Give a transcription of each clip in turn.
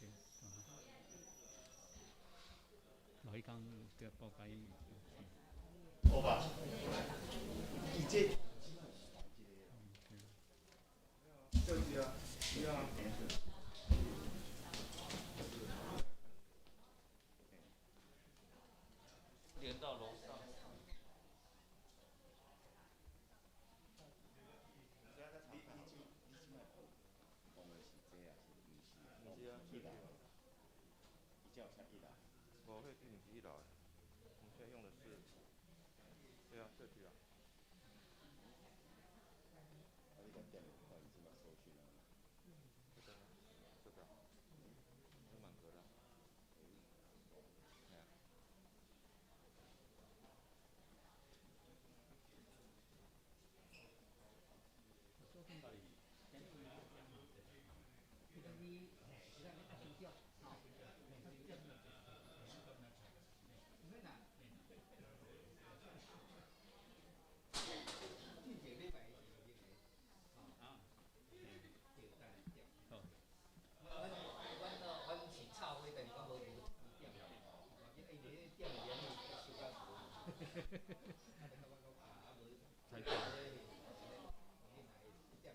對。落彼工對報甲伊。好吧。伊這。就是啊，是啊。連到樓上。毋是啊，無，彼毋是一樓的，我們現在用的是，對啊，社區啊。這個，這個，是滿格的。嘿啊。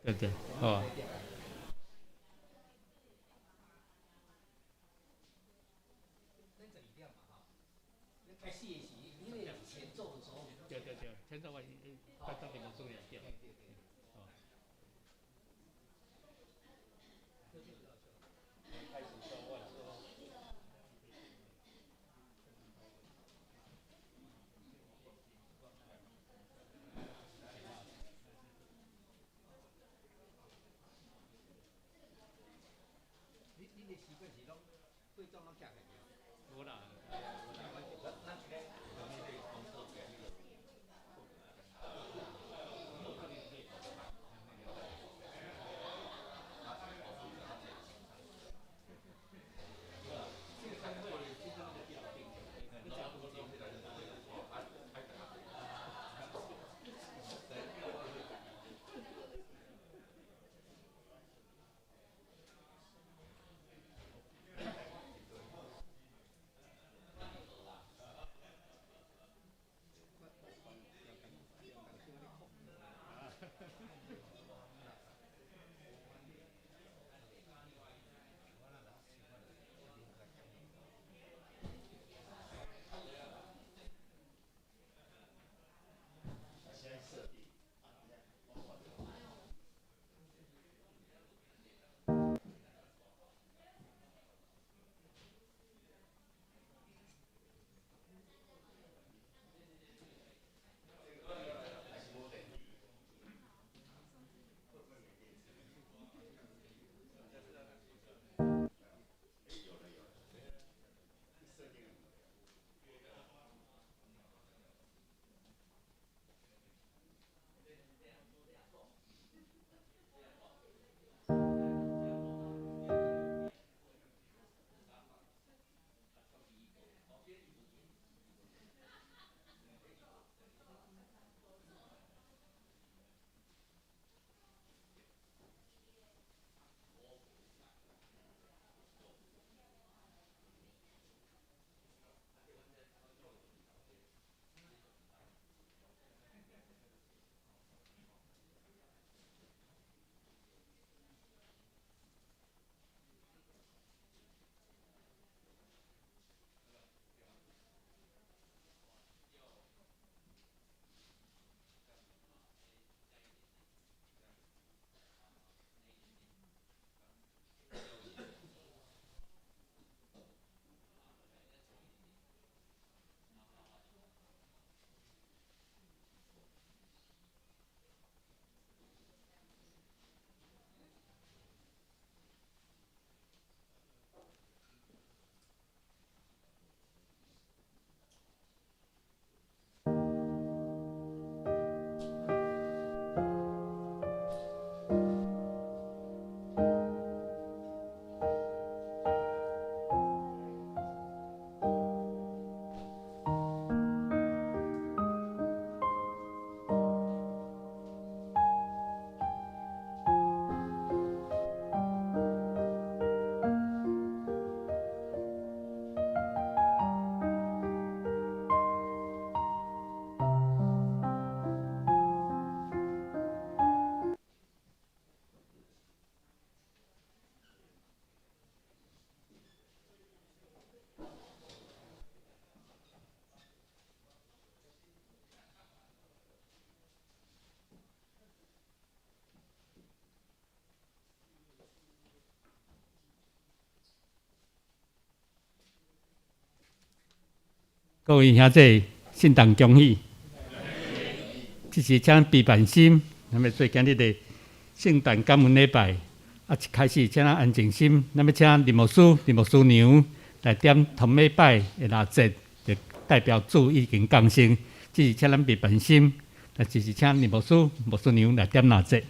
對對，好啊。對對對，前奏我伴奏並無注意對。哦。開始說我說。無啦。各位兄弟，聖誕恭喜！這是請悲萬心，咱欲做今日的聖誕感恩禮拜。啊，一開始請咱安靜心，咱欲請林牧師、林牧師娘來點頭尾擺的蠟燭，就代表主已經降生。這是請咱悲萬心，來這是請林牧師、牧師娘來點蠟燭。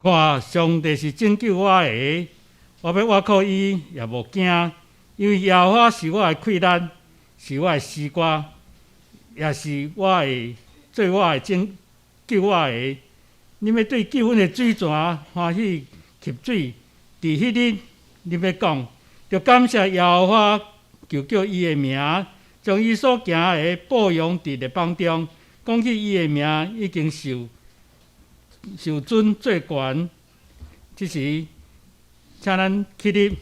看，上帝是拯救我的，我欲倚靠伊也無驚，因為耶和華是我的氣力，是我的詩歌，也是我的做我的拯救我的。恁欲對救恩的水泉歡喜汲水，佇彼日，恁欲講，著感謝耶和華，求叫伊的名，將伊所行的報揚佇列邦中，講起伊的名已經受尊做懸。這時，請咱起立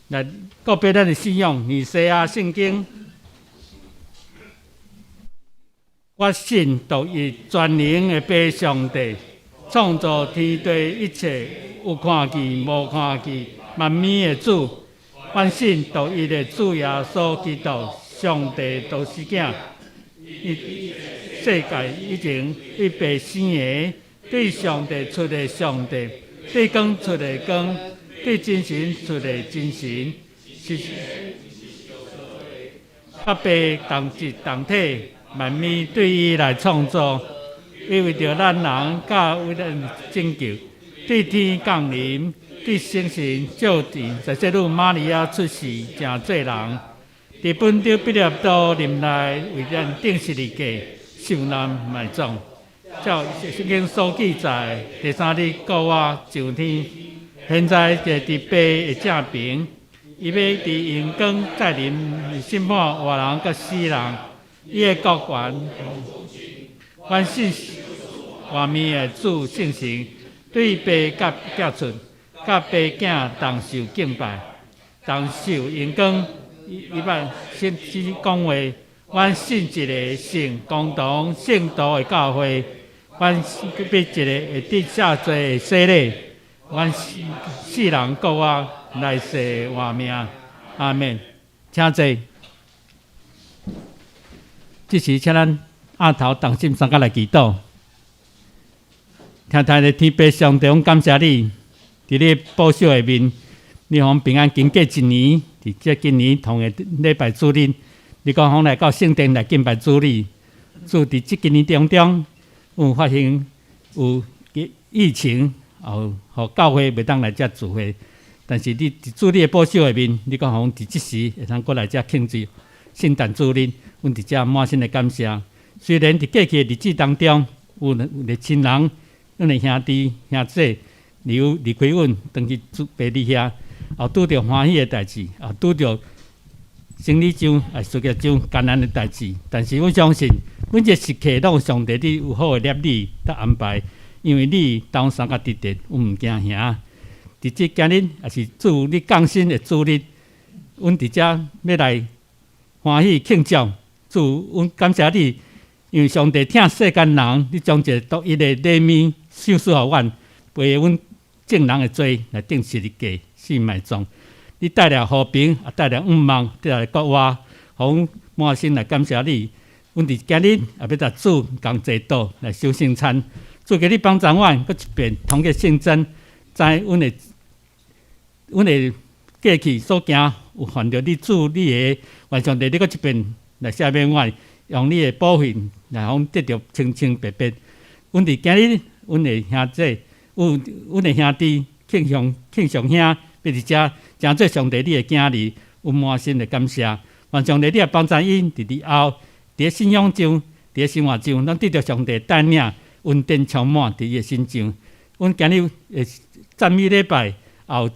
來告白咱的信仰。尼西亞聖經，我信獨一全能的父上帝，創造天地一切有看見無看見萬物的主。阮信獨一的主耶穌基督，上帝獨生囝，伊世界以前伊父生的，對上帝出的上帝，對光出的光，對真神出的真神，是佮父同質同體，萬物對伊來創造，伊為著咱人，佮為咱拯救，對天降臨，對聖神照臨，在聖女瑪利亞出世，成做人，佇本丟彼拉多臨來為咱釘十字架，受難埋葬，照聖經所記載，第三日復活上天，現在坐佇父的正爿，伊欲佇榮光再臨審判活人佮死人，伊的國權，阮信活命的主聖神，對父佮囝出，佮父囝同受敬拜，同受榮光。伊捌先知講話，阮信一个聖公同聖徒的教會，阮必一个會得赦罪的洗禮，阮世人復活來世活命。阿們，請坐。這時，請咱額頭同心相佮來祈禱。親愛的天父上帝，阮感謝你，佇你保守下面，你予阮平安經過一年，佇這今年同個禮拜主日，你閣予阮來到聖殿來敬拜主你。主佇這幾年當中，有發生有疫情，予教會袂當來遮聚會。但是你佇主你的保守下面，你閣予阮佇這時會當閣來遮慶祝聖誕主日，阮佇遮滿心的感謝。雖然佇過去的日子當中，有的親人、阮的兄弟兄姊離開阮，轉去主父你遐，也拄著歡喜的代誌，也拄著生理上、啊事業上艱難的代誌，但是阮相信每一個時刻攏有上帝你有好的攝理佮安排，因為你當相佮佇咧，阮毋驚嚇。佇這今日也是主你降生的主日，阮佇遮欲來歡喜慶祝。主，阮感謝你，因為上帝疼世間人，你將一个獨一的禮物賞賜予阮，背阮眾人的罪來釘十字架死埋葬。你帶來和平，也帶來盼望，帶來國外，予阮滿心來感謝你。阮佇今日也欲共主仝齊桌來守聖餐，主求你幫助阮，閣一遍通過聖真，知阮的過去所行有犯著你主你的，願上帝你閣一遍來赦免阮，用你的寶血來予阮得著清清白白。阮佇今日，阮的兄弟，阮的兄弟慶祥慶祥兄，欲佇遮成做上帝你的囝兒，阮滿心的感謝。願上帝你也幫助𪜶佇日後，佇信仰上，佇生活上，攏得著上帝帶領，恩典充滿佇伊的身上。阮今日會讚美禮拜，也有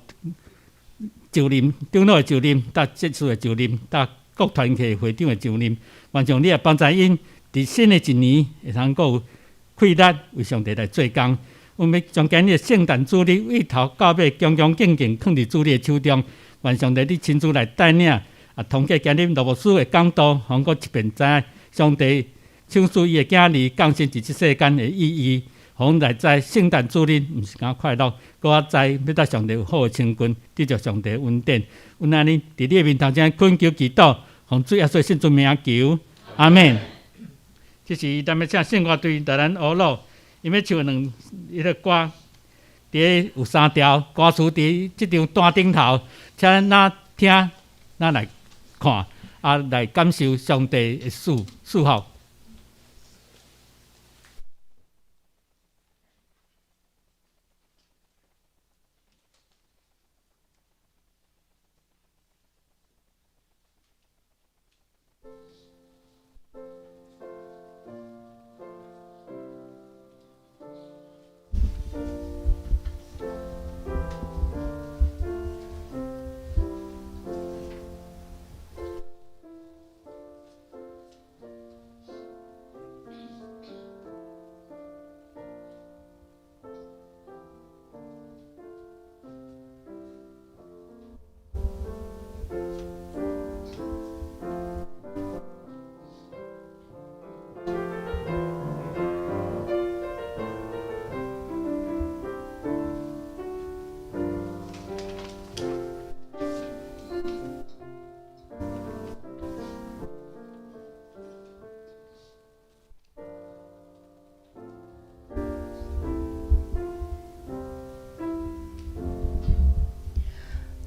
就任長老的就任，佮執事的就任，佮各團體會長的就任。願上帝也幫助𪜶佇新的一年會通閣有氣力為上帝來做工。阮欲將今日的聖誕主日對頭到尾恭恭敬敬囥佇主你的手中，願上帝你親自來帶領，啊，通過今日羅牧師的講道，予阮閣一遍知影上帝賞賜伊的囝兒降生佇這世間的意義，予阮來知聖誕主日毋是干焦快樂，閣較知欲佮上帝有好的親近，得著上帝的恩典。阮按呢佇你的面頭前懇求祈禱，奉主耶穌聖尊名求，阿們。這時咱欲請聖樂隊來咱學樂，𪜶欲唱兩彼个歌，佇咧有三條歌詞佇這張單頂頭，請咱聽，咱來看，啊來感受上帝的賜福。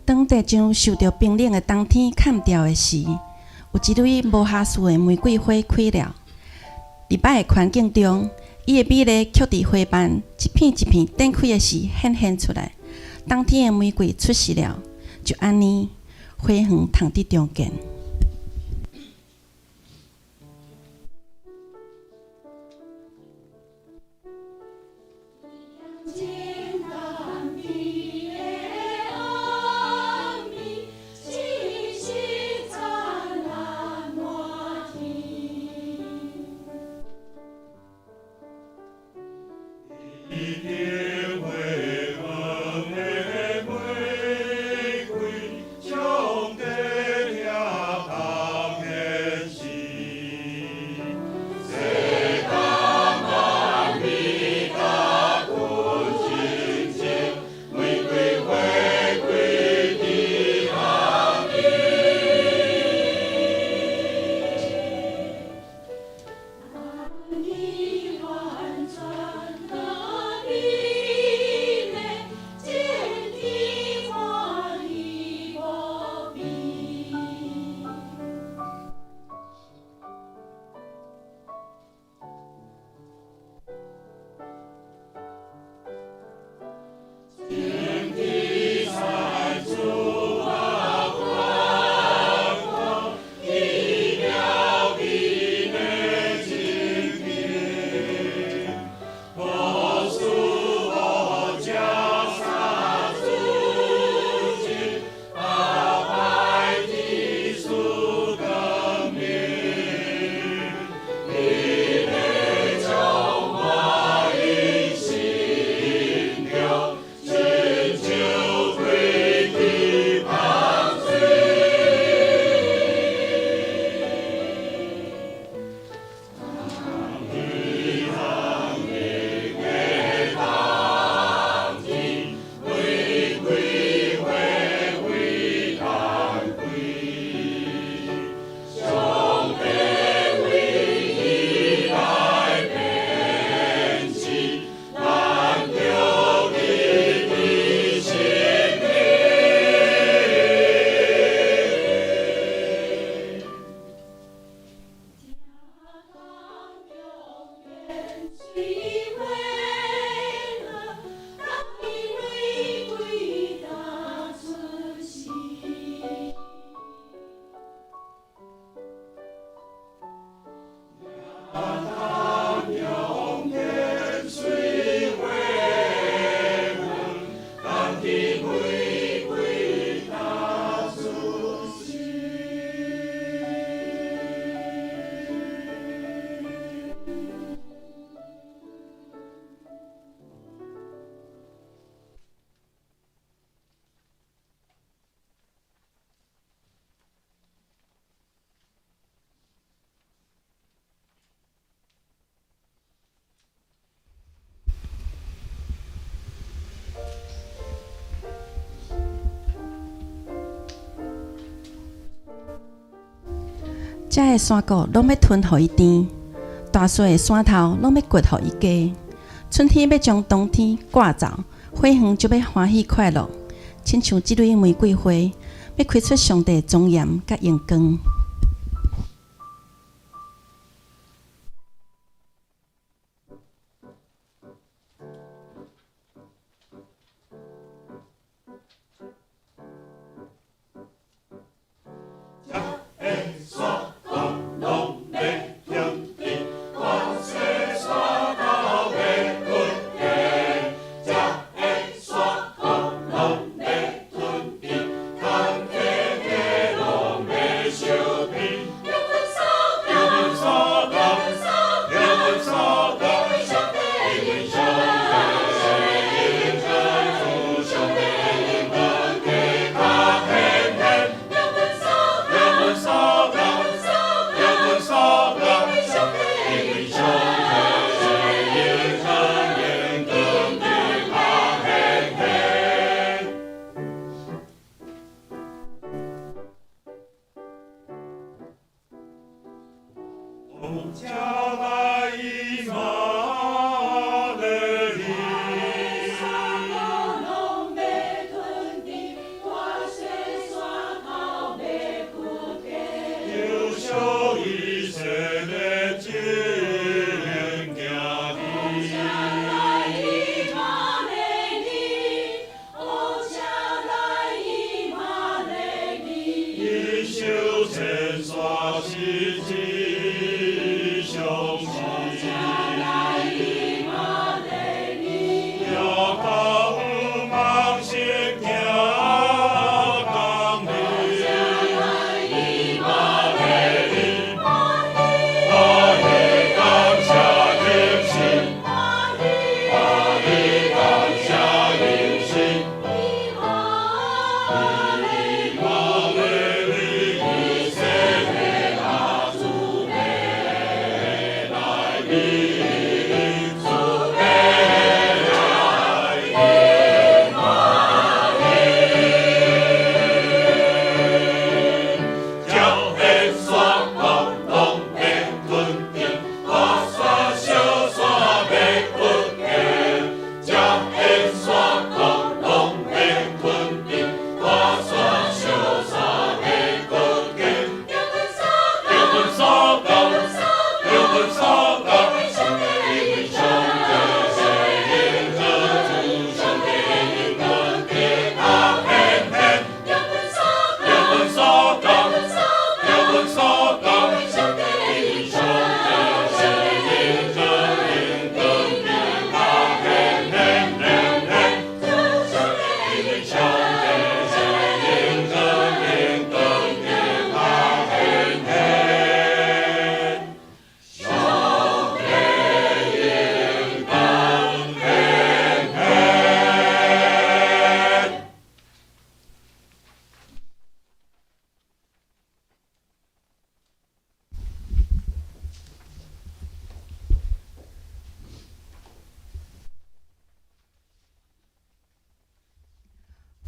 當地上受著冰冷的冬天崁著的時，有一蕊無瑕疵的玫瑰花開了。佇歹的環境中，伊的美麗卻佇花瓣一片一片展開的時顯現出來。冬天的玫瑰出世了，就按呢，花園通得重建。遮的山谷攏欲吞予伊甜，大細的山頭攏欲掘予伊低。春天欲將冬天趕走，花園就欲歡喜快樂，親像這蕊玫瑰花，欲開出上帝莊嚴佮榮光。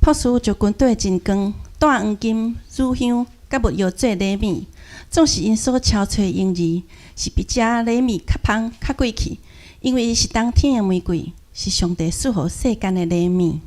朴師將軍隊真光，帶黃金、乳香、佮沒藥做禮物，總是𪜶所敲揣嬰兒，是比這禮物較芳、較貴氣，因為伊是冬天的玫瑰，是上帝賜予世間的禮物。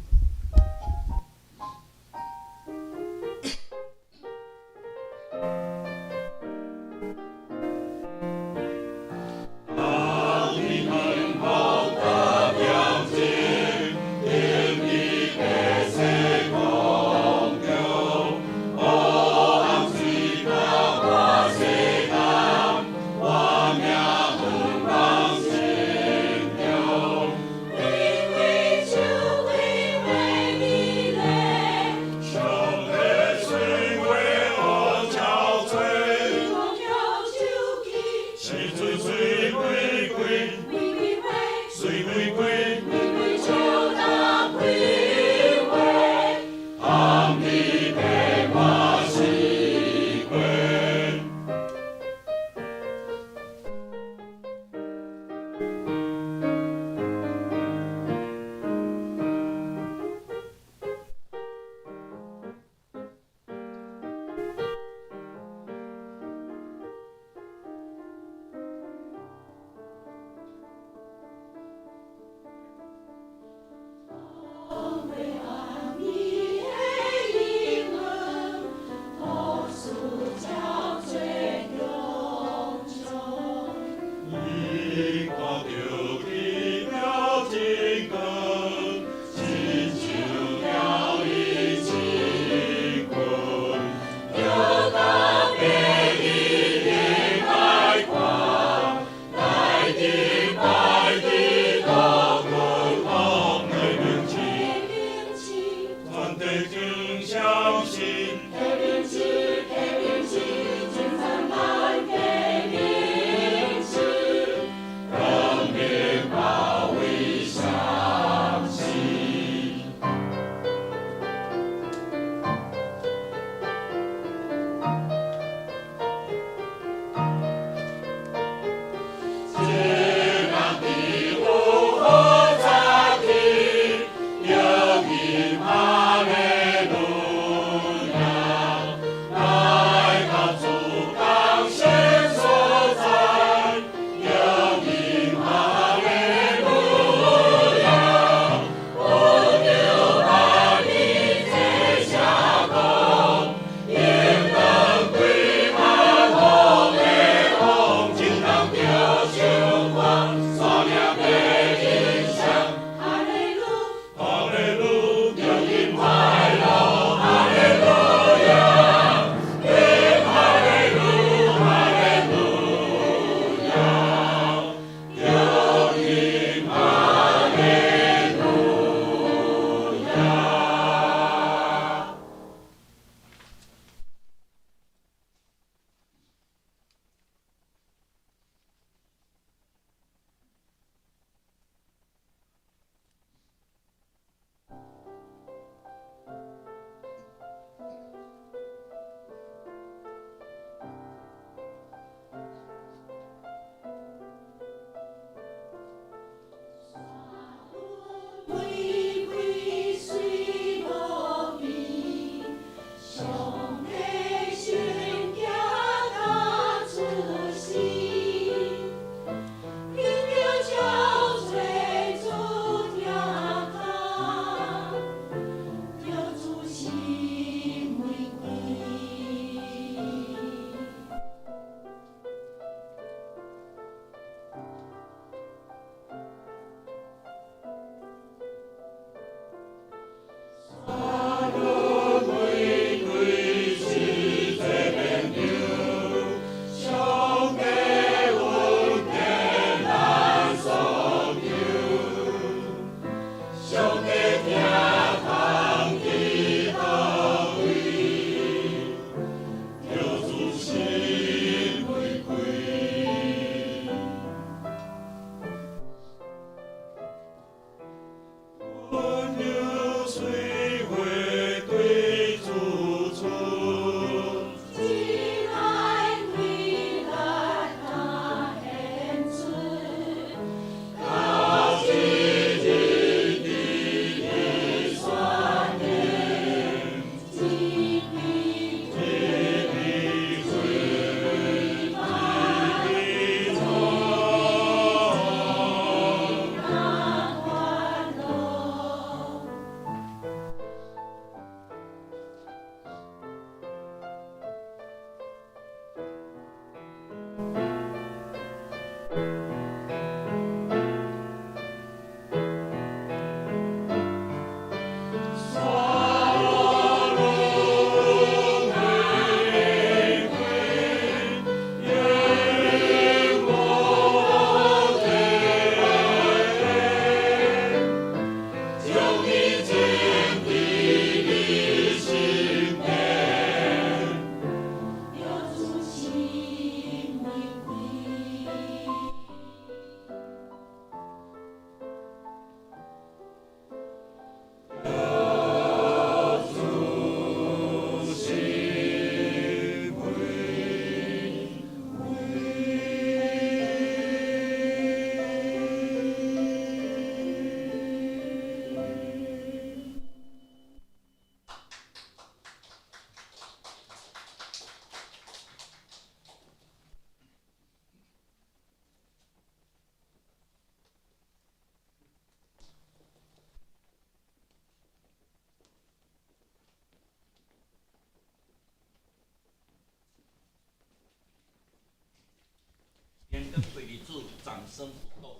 恩惠日主，掌聲不夠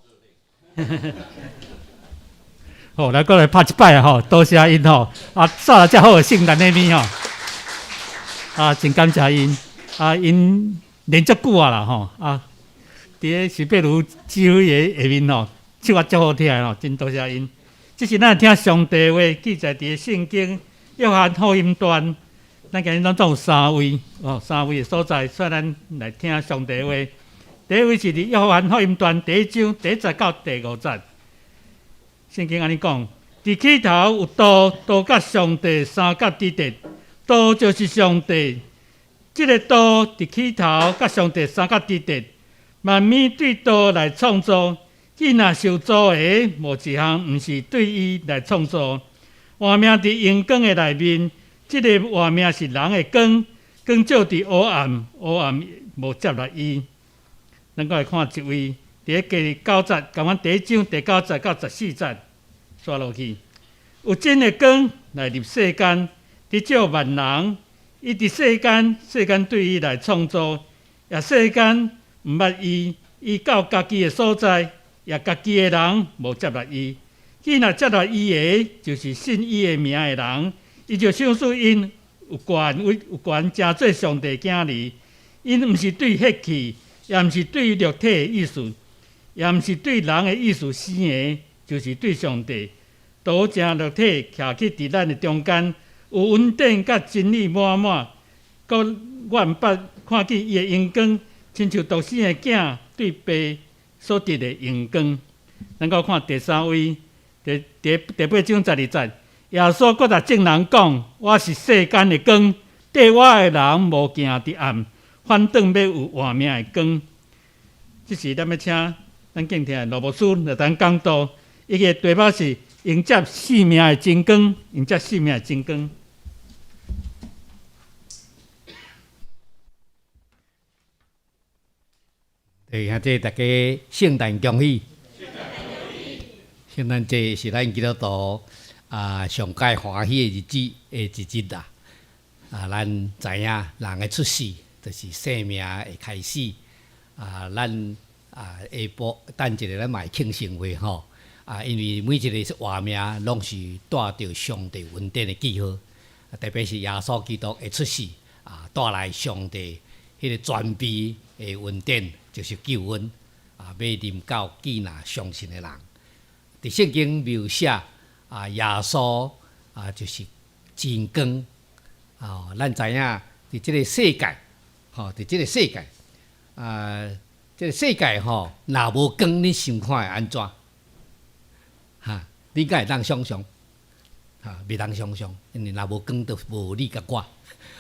熱烈。好，來過來拍一擺吼，多謝𪜶吼，啊，煞來遮好的聖誕禮物吼，啊，真感謝𪜶，啊，𪜶練足久啊啦吼，啊，佇咧徐佩如指揮的下面吼，唱啊足好聽的吼，真多謝𪜶。這是咱聽上帝話記載佇咧聖經約翰福音段，咱今日攏總有三位哦，三位的所在，所以咱來聽上帝話。第一位是佇約翰福音段第一章第一節到第五節。聖經按呢講：佇起頭有道，道佮上帝相佮佇佇，道就是上帝。這个道佇起頭佮上帝相佮佇佇，萬物對道來創造，既若受造的，無一項毋是對伊來創造。活命佇榮光的內面，這个活命是人的光，光照佇黑暗，黑暗無接納伊。咱閣來看一位，佇咧第九節，共款第一章第九節到十四節，刷落去。有真的光來入世間，佇照萬人。伊佇世間，世間對伊來創造，也世間毋捌伊。伊到家己的所在，也家己的人無接納伊。既若接納伊的，就是信伊的名的人，伊就賞賜𪜶有權威，有權成做上帝囝兒。𪜶毋是對血氣，也毋是對肉體的意思，也毋是對人的意思生的，就是對上帝。道成肉體，徛起佇咱的中間，有恩典佮真理滿滿，閣阮捌看見伊的榮光，親像獨生的囝對爸所得的榮光。咱閣看第三位，第第第八章十二節，耶穌閣共眾人講：我是世間的光，綴我的人無行佇暗，反轉欲有活命的光。這時咱欲請咱敬聽的羅牧師來咱講道，伊个題目是迎接生命的真光，迎接生命的真光。弟兄姊妹，大家聖誕恭喜！聖誕節是咱基督徒啊上蓋歡喜的日子的一日啦。啊，咱知影人的出世，就是生命的開始。啊，咱啊下晡等一下咱嘛會慶生會吼。啊，因為每一個活命攏是帶著上帝恩典的記號，特別是耶穌基督的出世啊，帶來上帝彼个全備的恩典，就是救恩啊，欲臨到既若相信的人。佇聖經描寫啊，耶穌啊就是真光啊，咱知影佇這个世界，吼，佇這个世界啊，這个世界吼，若無光，你想看會按怎？哈，你敢會當想像？哈，袂當想像，因為若無光，就無你佮我。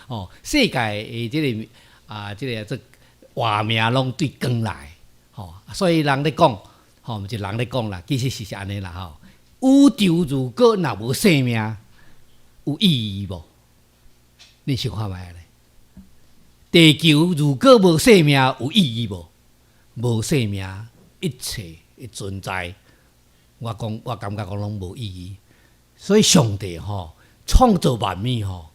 哦，世界的這个啊，這个做活命攏對光來，吼，所以人咧講，吼，毋是人咧講啦，其實是按呢啦，吼。宇宙如果若無生命，有意義無？你想看覓咧？地球如果無生命，有意義無？無生命，一切的存在，我講，我感覺講攏無意義。所以上帝吼創造萬物吼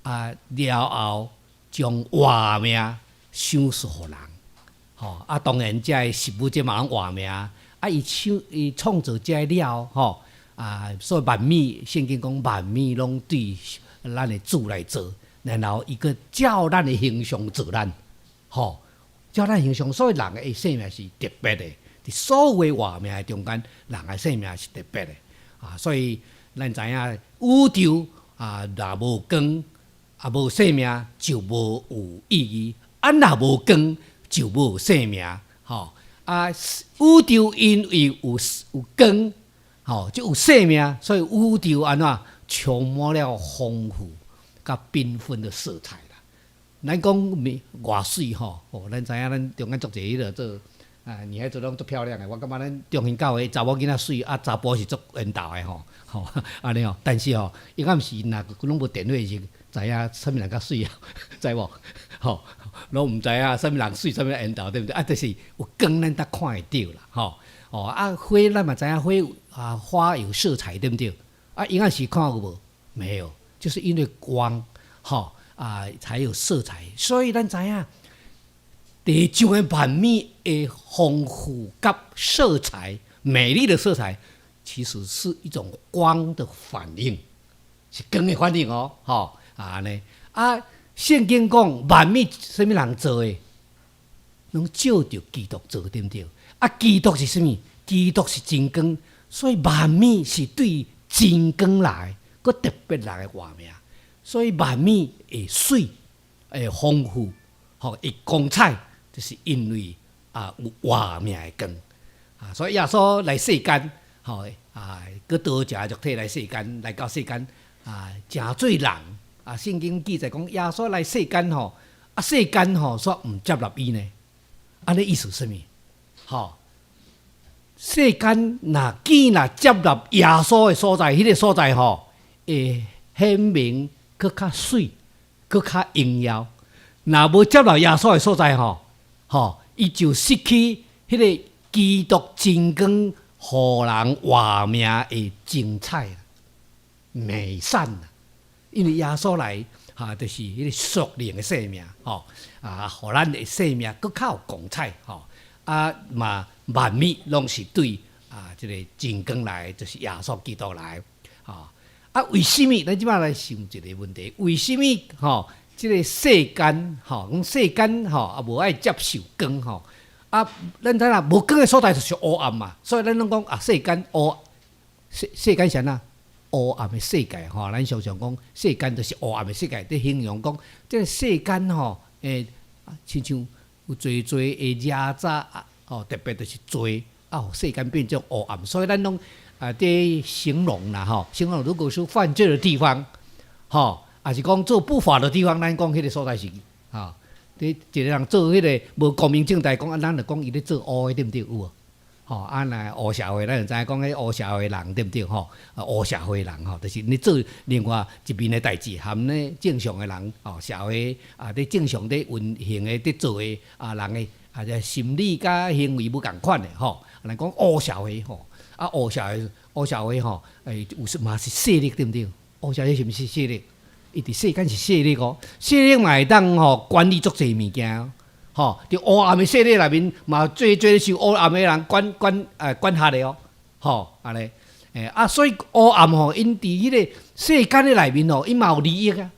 啊了後，將活命賞賜予人，吼啊！當然，這个食物這嘛攏活命啊！伊創伊創造這个了吼啊，所以萬物聖經講萬物攏對咱的主來做，然後伊閣照咱的形象造咱，吼，照咱形象，所以人的生命是特別的，佇所有活命的中間，人的生命是特別的啊！所以咱知影宇宙啊，若無光啊，無生命就無有意義；啊，若無光就無生命，吼啊！宇宙因為有有光，吼就有生命，所以宇宙按怎充滿了豐富佮繽紛的色彩啦。咱講偌媠吼，哦，咱知影咱中間足濟彼个做啊，女孩子攏足漂亮的。我感覺咱中興教會查某囡仔媠啊，查埔是足緣投的吼，吼按呢吼。但是吼，伊敢毋是若攏無電話時，知影啥物人較媠啊？知無？吼，攏毋知影啥物人媠，啥物人緣投，對毋對？啊，就是有光，咱才看會著啦，吼。哦，啊，花咱嘛知影花啊，花有色彩，對毋對？啊，伊敢是看有無？沒有，就是因為光，吼啊，才有色彩。所以咱知影，地上的萬物的豐富佮色彩，美麗的色彩，其實是一種光的反應，是光的反應哦，吼啊按呢啊，聖經講萬物啥物人造的，攏照著基督做，對毋對？啊，基督是啥物？基督是真光，所以萬物是對真光來，閣特別來的活命，所以萬物會媠、會豐富、吼會光彩，就是因為啊有活命的光啊，所以耶穌來世間，吼啊，閣道成肉體來世間，來到世間啊，成做人啊。聖經記載講，耶穌來世間吼，啊世間吼煞毋接納伊呢。按呢意思啥物？吼，世間若見若接納耶穌的所在，彼個所在吼，會顯明閣較媠，閣較榮耀。若無接納耶穌的所在吼，吼，伊就失去彼個基督真光，予人活命的精彩、美善。因為耶穌來，哈，就是彼個屬靈的生命，吼，啊，予咱的生命閣較有光彩，吼，啊嘛萬物攏是對啊，這個真光來，就是耶穌基督來，吼，啊，為啥物？咱這擺來想一個問題，為啥物？吼，這個世間，吼，講世間，吼，啊，無愛接受光，吼，啊，咱知影無光的所在就是烏暗嘛，所以咱攏講啊，世間烏世世間是按怎？烏暗的世界吼，咱常常講世間就是烏暗的世界，佇形容講這個世間吼，會親像有濟濟的邪詐啊，吼，特別就是罪啊，世間變做烏暗，所以咱攏啊佇形容啦吼，形容如果是犯罪的地方，吼，抑是講做不法的地方，咱講彼個所在是吼，佇一個人做彼個無光明正大，講啊，咱就講伊咧做烏的，對毋對？有無？吼，啊若烏社會，咱就知影講彼烏社會人對毋對？吼，啊烏社會人吼，就是你做另外一面的代誌，含咧正常的人，吼，社會啊，佇正常佇運行的佇做的啊人的啊，這心理佮行為無仝款的吼，來講烏社會吼，啊烏社會烏社會吼，欸有時嘛是勢力對毋對？烏社會是毋是勢力？伊佇世間是勢力哦，勢力嘛會當吼管理足濟物件。吼，佇烏暗的勢力內面，嘛濟濟受烏暗的人管管管轄的哦，吼，按呢，欸啊，所以烏暗吼，𪜶佇彼個世間的內面吼，𪜶嘛有利益啊，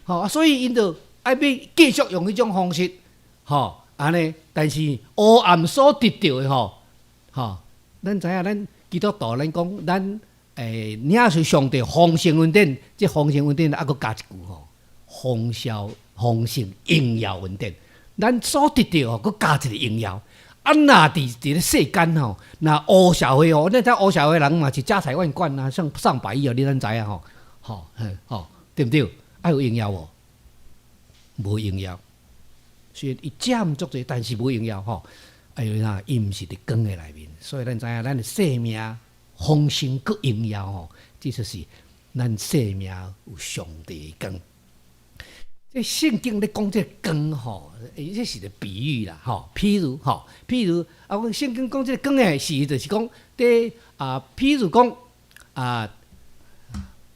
吼啊，所以𪜶就愛欲繼續用彼種方式，吼，按呢，但是烏暗所得著的吼，吼，咱知影咱基督徒，咱講咱欸領受上帝豐盛恩典，這豐盛恩典猶閣加一句吼，豐盛豐盛榮耀恩典。咱所得著吼，閣加一個榮耀。啊，若佇佇咧世間吼，若烏社會吼，咱知烏社會人嘛是家財萬貫啊，上上百億哦，你咱知影吼，吼吼，對毋對？愛有榮耀無？無榮耀。雖然伊佔足濟，但是無榮耀吼。哎呦，那伊毋是佇光的內面，所以咱知影咱的生命豐盛閣榮耀吼，這就是咱生命有上帝的光。這聖經咧講這個光吼，欸，這是個比喻啦，吼。譬如吼，譬如啊，阮聖經講這個光的時，就是講佇啊，譬如講啊，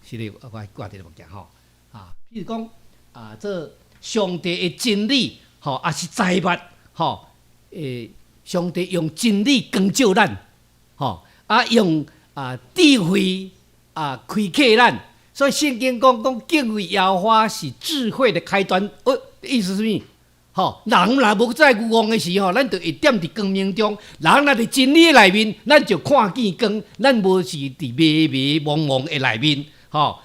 是咧，我掛佇咧物件吼，啊，譬如講啊，這上帝的真理吼，抑是財物吼，欸，上帝用真理光照咱，吼，啊，用啊智慧啊開啟咱。所以聖經講講敬畏耶和華是智慧的開端，哦，意思是啥物？吼，人若無再愚戇的時吼，咱就會踮佇光明中；人若佇真理的內面，咱就看見光，咱無是佇迷迷濛濛的內面，吼。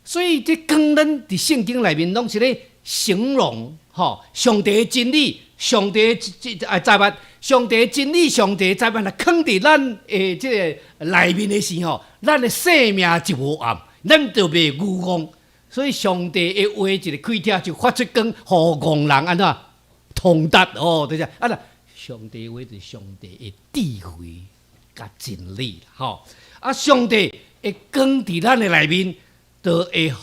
所以這光，咱佇聖經內面攏是咧形容，吼，上帝的真理，上帝的這財物，上帝的真理，上帝的財物，若囥佇咱的這個內面的時吼，咱的生命就無暗。咱就袂愚戇，所以上帝的話一个開聽就發出光，予戇人按怎通達哦，就是啊啦。上帝話就是上帝的智慧佮真理吼。啊，上帝的光佇咱的內面，就會予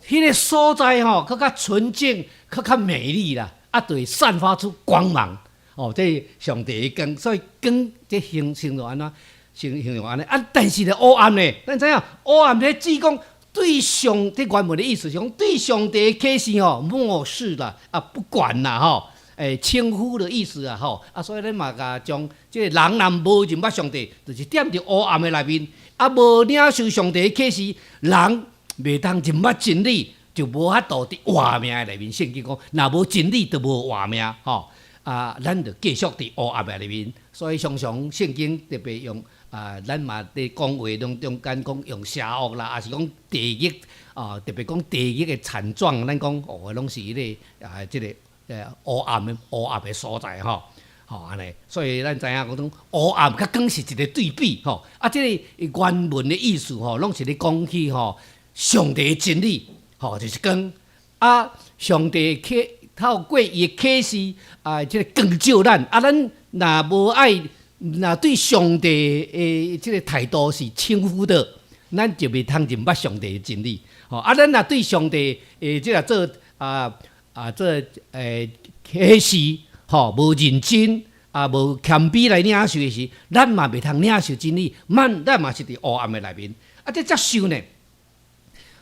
彼个所在吼，閣較純淨，閣較美麗啦，啊，就會散發出光芒哦。這上帝的光，所以光這形形容按怎？形形容按呢啊，但是咧烏暗呢，咱知影烏暗咧指講對上，這原文的意思是講對上帝的啟示吼漠視啦，啊不管啦吼，稱呼的意思啊，吼，啊，所以咱嘛共將這个人若無認捌上帝，就是踮佇黑暗的內面，啊，無領受上帝的啟示，人袂當認捌真理，就無法度佇活命的內面。聖經講，若無真理，就無活命，吼。啊，咱就繼續佇黑暗的內面。所以常常聖經特別用啊，咱嘛佇講話當中間講用邪惡啦，抑是講地獄啊，特別講地獄的慘狀，咱講哦，攏是彼个啊，這个黑暗的所在吼，吼按呢，所以咱知影講講黑暗佮光是一個對比吼，啊，這個原文的意思吼，攏是咧講起吼上帝的真理，吼就是光，啊，上帝啟透過伊的啟示啊，這个光照咱，啊，咱若無愛，若對上帝的這個態度是輕忽的，咱就袂通認捌上帝的真理，吼，啊，咱若對上帝的這个做啟示，吼，無認真啊，無謙卑來領受的時，咱嘛袂通領受真理，咱嘛是佇黑暗的內面。啊，這接受呢？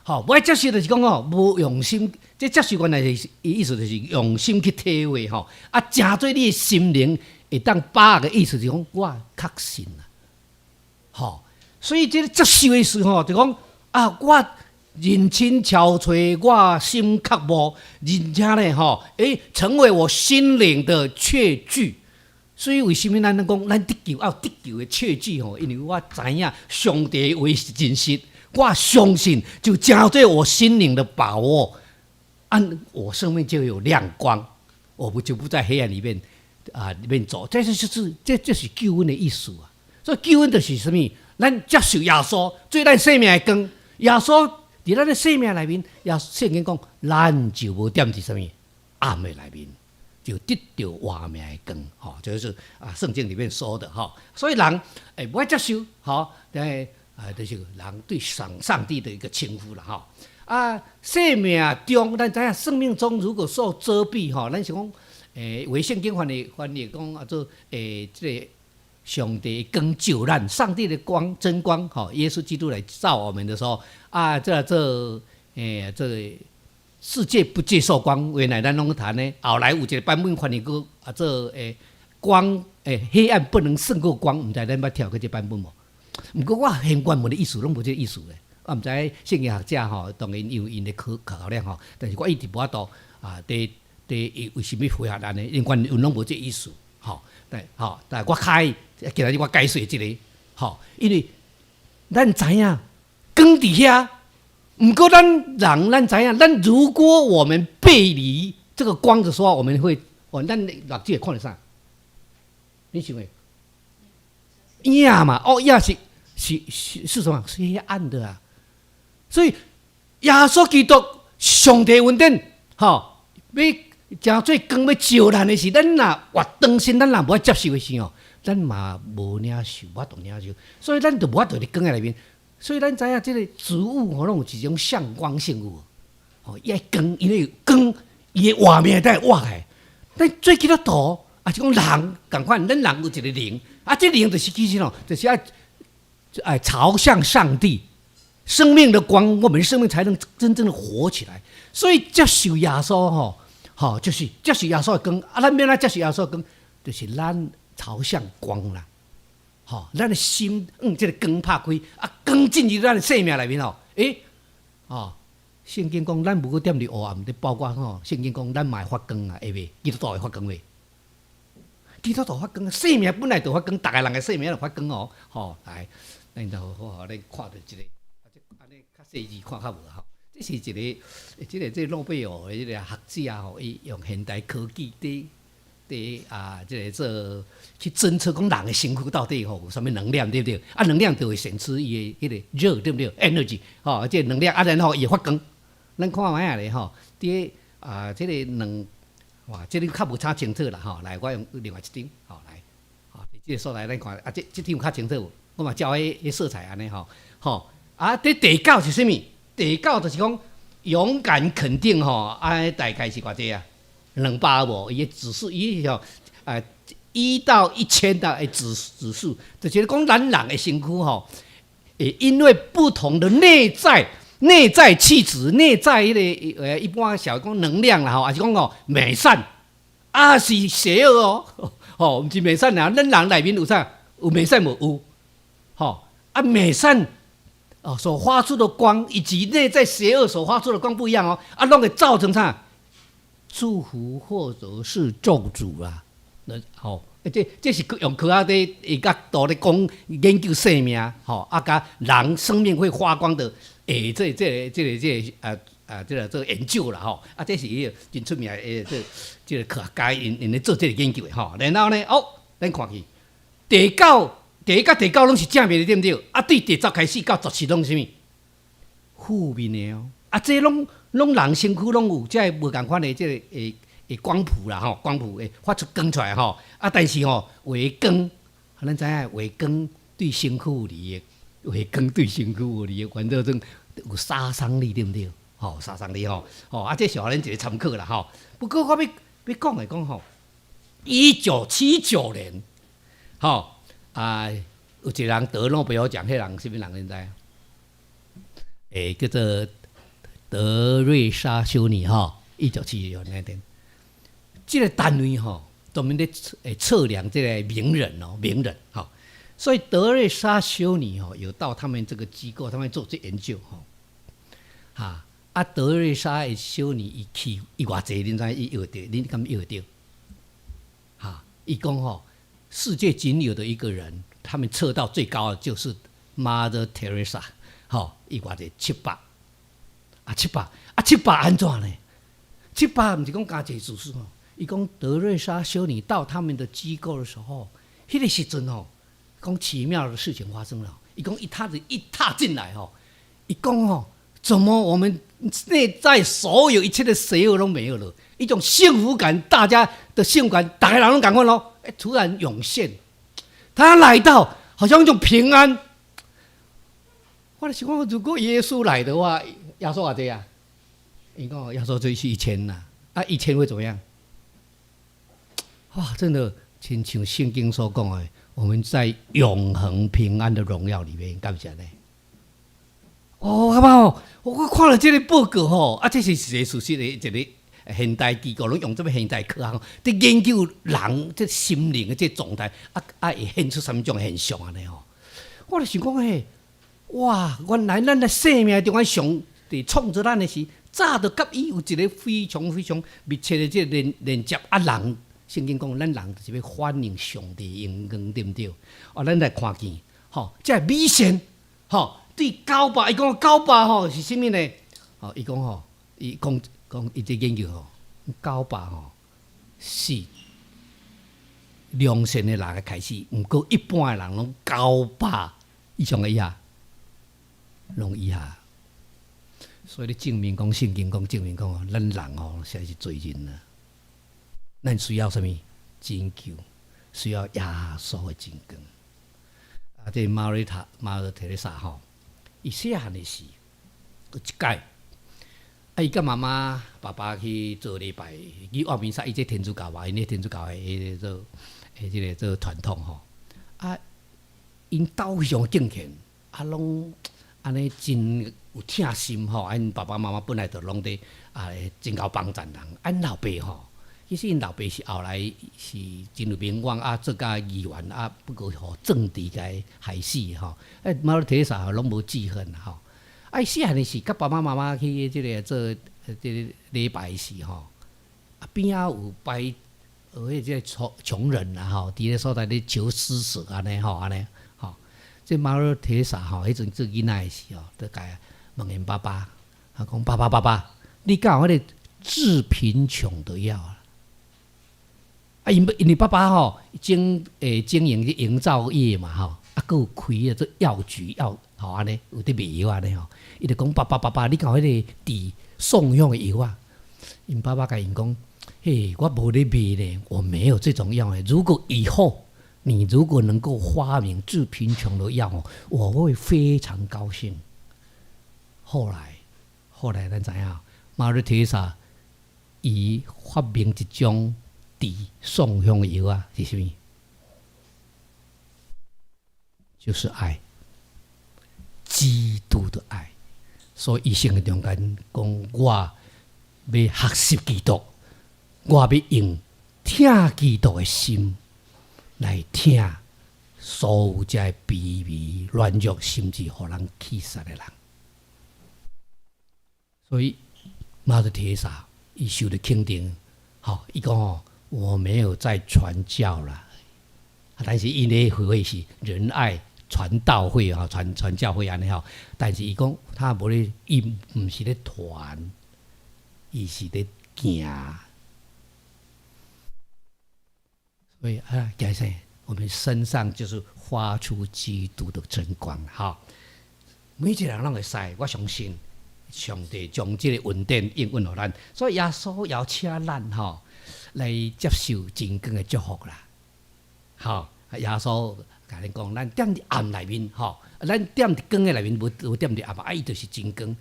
吼，無愛接受就是講吼，無用心。這接受原來是意思就是用心去體會吼，啊，成做你的心靈會當把握的意思就是講，我確信啊，吼，所以這个接受的意思吼，就講啊，我認真憔悴，我心確無，而且呢，吼，成為我心靈的確據。所以為啥物咱講咱得救愛有得救的確據吼？因為我知影上帝的話是真實，我相信就成做我心靈的把握，按我生命就有亮光，我不就不在黑暗裡面啊裡面走。這就是這是救恩的意思啊。所以救恩就是啥物？咱接受耶穌做咱生命的光，耶穌佇咱的生命內面，耶聖經講，咱就無踮佇啥物暗的內面，就得著活命的光，吼，就是啊，聖經裡面說的吼。所以人無愛接受，吼，啊，就是人對上帝的一個稱呼啦，吼。啊，生命中，咱知影生命中如果受遮蔽，吼，咱是講，為聖經翻譯講啊做，這个上帝光照咱，上帝的光真光，吼，耶穌基督來照我們的時候，啊，這個世界不接受光，原來咱攏談呢，後來有一個版本翻譯過啊做光，黑暗不能勝過光，毋知咱捌聽過這版本無？毋過我現原文的意思攏無這個意思咧，我毋知聖經學者吼，當然有𪜶的考量吼，但是我一直無法度啊，佇為啥物回答按呢？因為原文攏無這個意思，吼，對，吼，但我開今仔日我解說這个，吼，因為咱知影光佇遐。毋過咱人，咱知影，咱如果我們背離這個光的時候，我們會，哦，咱目睭會看著啥？你想會？影嘛，哦，影是什麼？是黑暗的啊！所以耶穌基督上帝恩典，吼，欲成做光欲照咱的時，咱若活當心，咱若無愛接受的時吼，咱嘛無領受，無法度領受，所以咱就無法度佇光的內面。所以咱知影這个植物吼，攏有一種向光性有無？吼，伊愛光，因為有光，伊的活命才會活起來。咱做基督徒，抑是講人仝款，咱人有一个靈，啊，這靈就是其實吼，就是愛朝向上帝，生命的光，我們生命才能真正的活起來。所以接受耶穌吼，吼，就是接受耶穌的光。啊，咱欲按怎接受耶穌的光？就是咱朝向光啦。吼，咱的心向這个光拍開，啊，光進入咱的生命內面吼，哦，聖經講咱無閣踮佇黑暗，包括吼，聖經講咱嘛會發光啊，會袂？基督徒會發光袂？基督徒發光，生命本來就發光，逐个人的生命就發光哦，吼，來，咱就好好咧看著這个，啊，這按呢較細緻看較無吼。這是一个，這個諾貝爾的這个學者吼，伊用現代科技佇啊，這个做去偵測講人的身軀到底吼有啥物能量，對毋對？啊，能量就會顯出伊的彼个熱，對毋對？energy，吼，這個能量啊，然後伊會發光。咱看覓仔咧吼，佇啊，這个兩，哇，這个較無啥清楚啦吼。來，我用另外一張，吼來，吼，佇這个所在咱看，啊，這張有較清楚無？我嘛照彼色彩按呢吼，吼，啊，佇第九是啥物？第九就是講勇敢肯定吼，啊，大概是偌濟啊？200無？伊的指數，伊吼，啊，1到1000的指數，就是講咱人的身軀吼，會因為不同的內在氣質、內在彼个一般社會講能量啦吼，抑是講吼美善，啊，是邪惡哦，吼，毋是美善爾，咱人內面有啥？有美善無？有，吼，啊，美善哦所發出的光，以及內在邪惡所發出的光不一樣哦，啊，攏會造成啥？祝福或者是咒詛啊，那吼，這是用科學的角度咧講研究生命，吼，啊，佮人生命會發光的，這個研究啦，吼，啊，這是伊個真出名的這個科學家𪜶咧做這個研究的吼。然後呢，哦，咱看去第九、第一佮第九攏是正面的，對毋對？啊，對第十開始到17攏是啥物？負面的哦。啊，這攏人身軀攏有這個無仝款的這個光譜啦吼，光譜會發出光出來吼。啊，但是吼，有的光，咱知影有的光對身軀有利益，有的光對身軀有利益，反正種有殺傷力，對毋對？吼，殺傷力吼，吼啊，這是予咱一個參考啦吼。不過我欲欲講的講吼，1979年，吼啊，有一個人得諾貝爾獎，彼人啥物人恁知影？叫做德瑞莎修女吼，1979年那天，這個單位吼，專門咧測量這個名人哦，名人吼，所以德瑞莎修女吼，有到他們這個機構，他們做這研究吼，哈。啊，德瑞莎的修女伊去伊偌濟，恁知伊學著？恁敢學著？哈，伊講吼，世界僅有的一個人，他們測到最高的就是 Mother Teresa，吼，伊偌濟七百，啊七百，啊七百按怎呢？七百毋是講加濟自私吼，伊講德瑞莎修女到他們的機構的時候，彼個時陣吼，講奇妙的事情發生了。伊講一踏進來吼，伊講吼，怎麼我們內在所有一切的邪惡都沒有了，一種幸福感，大家的幸福感，逐个人攏仝款咯，突然湧現，他來到，好像一種平安。我就是講，如果耶穌來的話，耶穌偌濟啊？伊講耶穌最是一千啦，啊，一千會怎麼樣？哇，真的，親像聖經所講的，我們在永恆平安的榮耀裡面，敢是按呢？哦，好不好？我看了這個報告吼，啊，這是一個事實的一個現代機構，攏用這麼現代科學佇研究人這心靈的這狀態，啊啊會顯出啥物種現象按呢吼？我就想講嘿，哇，原來咱的生命中間上帝創造咱的時，早就佮伊有一個非常非常密切的這個連接啊人，聖經講咱人就是欲反映上帝榮光，對毋對？哦，咱來看見，吼，這美善，吼。對九百，伊講九百吼是啥物呢？吼，伊講吼，伊講講伊這研究吼，九百吼是良善的人的開始，毋過一般的人攏九百以上的以下，攏以下。所以你證明講聖經講證明講吼，咱人吼實在是罪人啊！咱需要啥物？拯救，需要耶穌的拯救。啊，這瑪麗特麗莎吼。伊細漢的時，有一擺，啊，伊佮媽媽、爸爸去做禮拜，去望彌撒。伊這天主教嘛，𪜶咧天主教的彼個做，彼這個做傳統吼。啊，𪜶兜非常敬虔，啊，攏按呢真有疼心吼。啊，𪜶爸爸媽媽本來就攏佇啊，真𠢕幫贊人。啊，𪜶老爸吼，其實𪜶老爸是後來是真有名望啊，做甲議員啊，不過予政治共害死吼。啊，瑪麗特麗莎攏無記恨吼。啊，伊細漢的時，佮爸爸媽媽去這個做這個禮拜時吼，啊邊仔有擺有彼這個窮窮人啊吼，佇咧所在咧求施捨按呢吼，按呢吼。這瑪麗特麗莎吼，彼陣做囡仔的時吼，就共問𪜶爸爸，啊講爸爸爸爸，你敢有彼個治貧窮的藥啊？啊，因為爸爸吼經營這營造業嘛吼，啊，閣有開啊做藥局藥吼按呢，有佇賣藥按呢吼。伊就講爸爸爸爸，你敢有彼個治喪鄉的藥啊？𪜶爸爸共𪜶講，嘿，我無咧賣呢，我沒有這種藥呢。如果以後你如果能夠發明治貧窮的藥哦，我會非常高興。後來咱知影，瑪麗特麗莎伊發明一種治喪鄉的藥啊，是啥物？就是愛，基督的愛。所以伊生的中間講，我欲學習基督，我欲用疼基督的心來疼所有這卑微、軟弱，甚至予人棄殺的人。所以，媽德鐵莎伊受著肯定，吼，伊講吼，我沒有在傳教啦，但是𪜶的會是仁愛傳道會啊，傳教會按呢吼，但是伊講他無咧，伊毋是咧傳，伊是咧行。所以啊，講啥？我們身上就是發出基督的真光，吼。每一個人攏會使，我相信上帝將這個恩典應允予咱，所以耶穌邀請咱吼來接受真光的祝福啦。吼，耶穌共咱講，咱踮佇暗內面，吼，咱踮佇光的內面，無無踮佇暗啊，伊就是真光。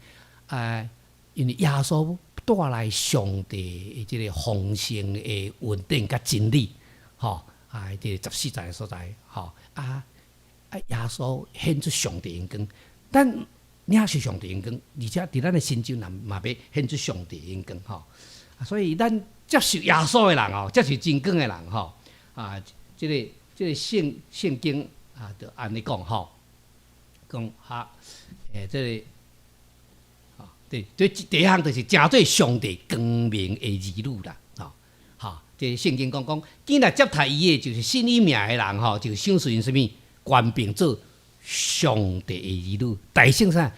啊，因為耶穌帶來上帝的這個豐盛的恩典佮真理，吼。啊，這個十四節的所在，吼啊啊！耶穌顯出上帝榮光，咱領受上帝榮光，而且佇咱的身上嘛欲顯出上帝榮光，吼。所以咱接受耶穌的人哦，接受真光的人吼，啊，這個聖經啊，就按呢講吼，講哈，這個，對對，第一項就是成做上帝光明的兒女啦。這聖經講講，既若接待伊的，就是信伊名的人吼，就賞賜𪜶啥物權柄做上帝的兒女。大聖啥？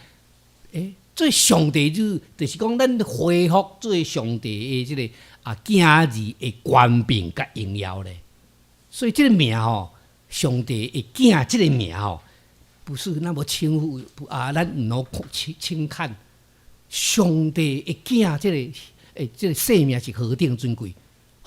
做上帝兒女，就是講咱恢復做上帝的這個啊囝兒的權柄佮榮耀咧。所以這個名吼，上帝的囝這個名吼，不是那麼輕忽啊，咱毋好輕看上帝的囝這個這個生命是何等尊貴。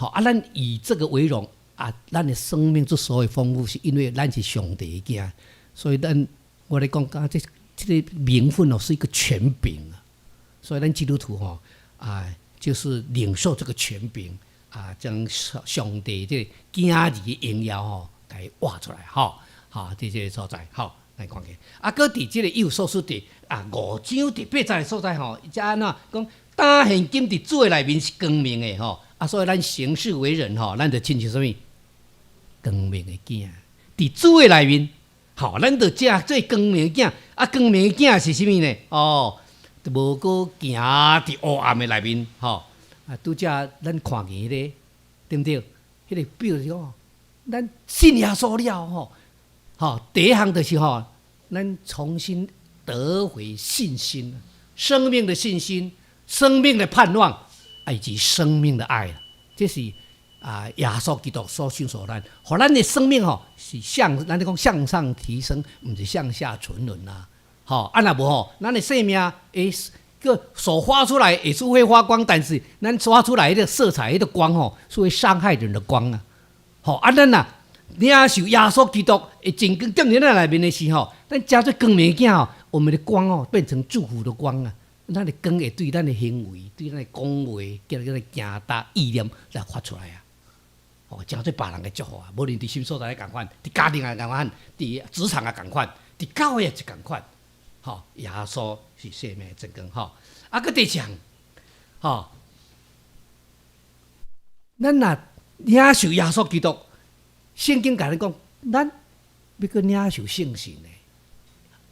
吼啊！咱以這個為榮啊！咱的生命之所以豐富，是因為咱是上帝的囝，所以咱我咧講，講這個名分哦，是一個權柄啊。所以咱基督徒吼啊，就是領受這個權柄啊，將上帝這個囝兒的榮耀吼，共活出來吼，吼，佇這個所在吼，來看見啊，閣佇這個以弗所書第五章第八節的所在吼，才按怎講？今現今佇主的內面是光明的吼。啊，所以咱行事為人吼，咱就親像啥物？光明的囝，佇主的內面，吼，咱就成做光明的囝。啊，光明的囝是啥物呢？哦，就無閣行佇黑暗的內面，吼。啊，拄才咱看見彼個，對毋對？彼個表示講，咱信耶穌了吼，吼，第一項就是吼，咱重新得回信心，生命的信心，生命的盼望，以及生命的愛，這是啊，耶穌基督所賞賜咱，予咱的生命吼是向咱咧講向上提升，毋是向下沉淪啊！吼，啊若無吼，咱的生命會閣所發出來也是會發光，但是咱發出來彼個色彩、彼個光吼，是會傷害人的光啊！吼，啊咱若領受耶穌基督的真光踮佇咱內面的時候，咱成做光明囝吼，我們的光哦變成祝福的光啊！咱的光會對咱的行為、對咱的講話、佮咱的行動、意念來發出來啊！哦，成做別人的祝福啊！無論佇啥物所在仝款，佇家庭也仝款，佇職場也仝款，佇教會也是仝款。吼，耶穌是生命的真光吼。啊，閣第二項，吼，咱若領受耶穌基督，聖經共咱講，咱欲閣領受聖神的，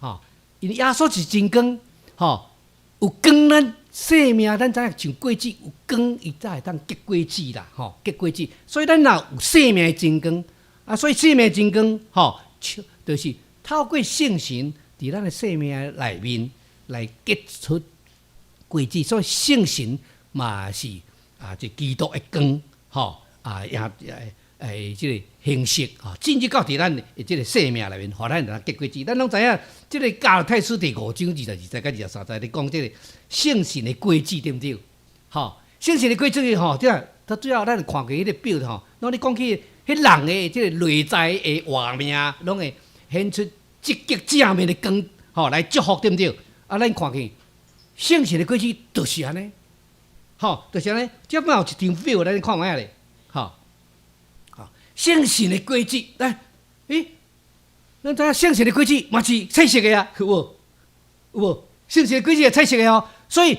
吼，因為耶穌是真光，吼。有光，咱生命咱知影像果子有光，伊才會當結果子啦，吼，結果子。所以咱若有生命的真光，啊，所以生命的真光，吼，就是透過聖神佇咱的生命內面來結出果子。所以聖神嘛是啊，這基督的光，吼，啊，也這個形式吼，進入到佇咱的這個生命內面，予咱會當結果子。咱攏知影，這個加拉太書第五章22節佮23節咧講這個聖神的果子，對毋對？吼，聖神的果子吼，這到最後咱看過彼個表吼，攏咧講起彼人的這個內在的活命，攏會顯出積極正面的光，吼，來祝福，對毋對？啊，咱看見聖神的果子就是按呢，吼，就是按呢。這擺有一張表，咱看覓仔咧，吼。聖神的果子，來，欸，咱知影聖神的果子嘛是彩色的啊，有無？有無？聖神的果子是彩色的哦，所以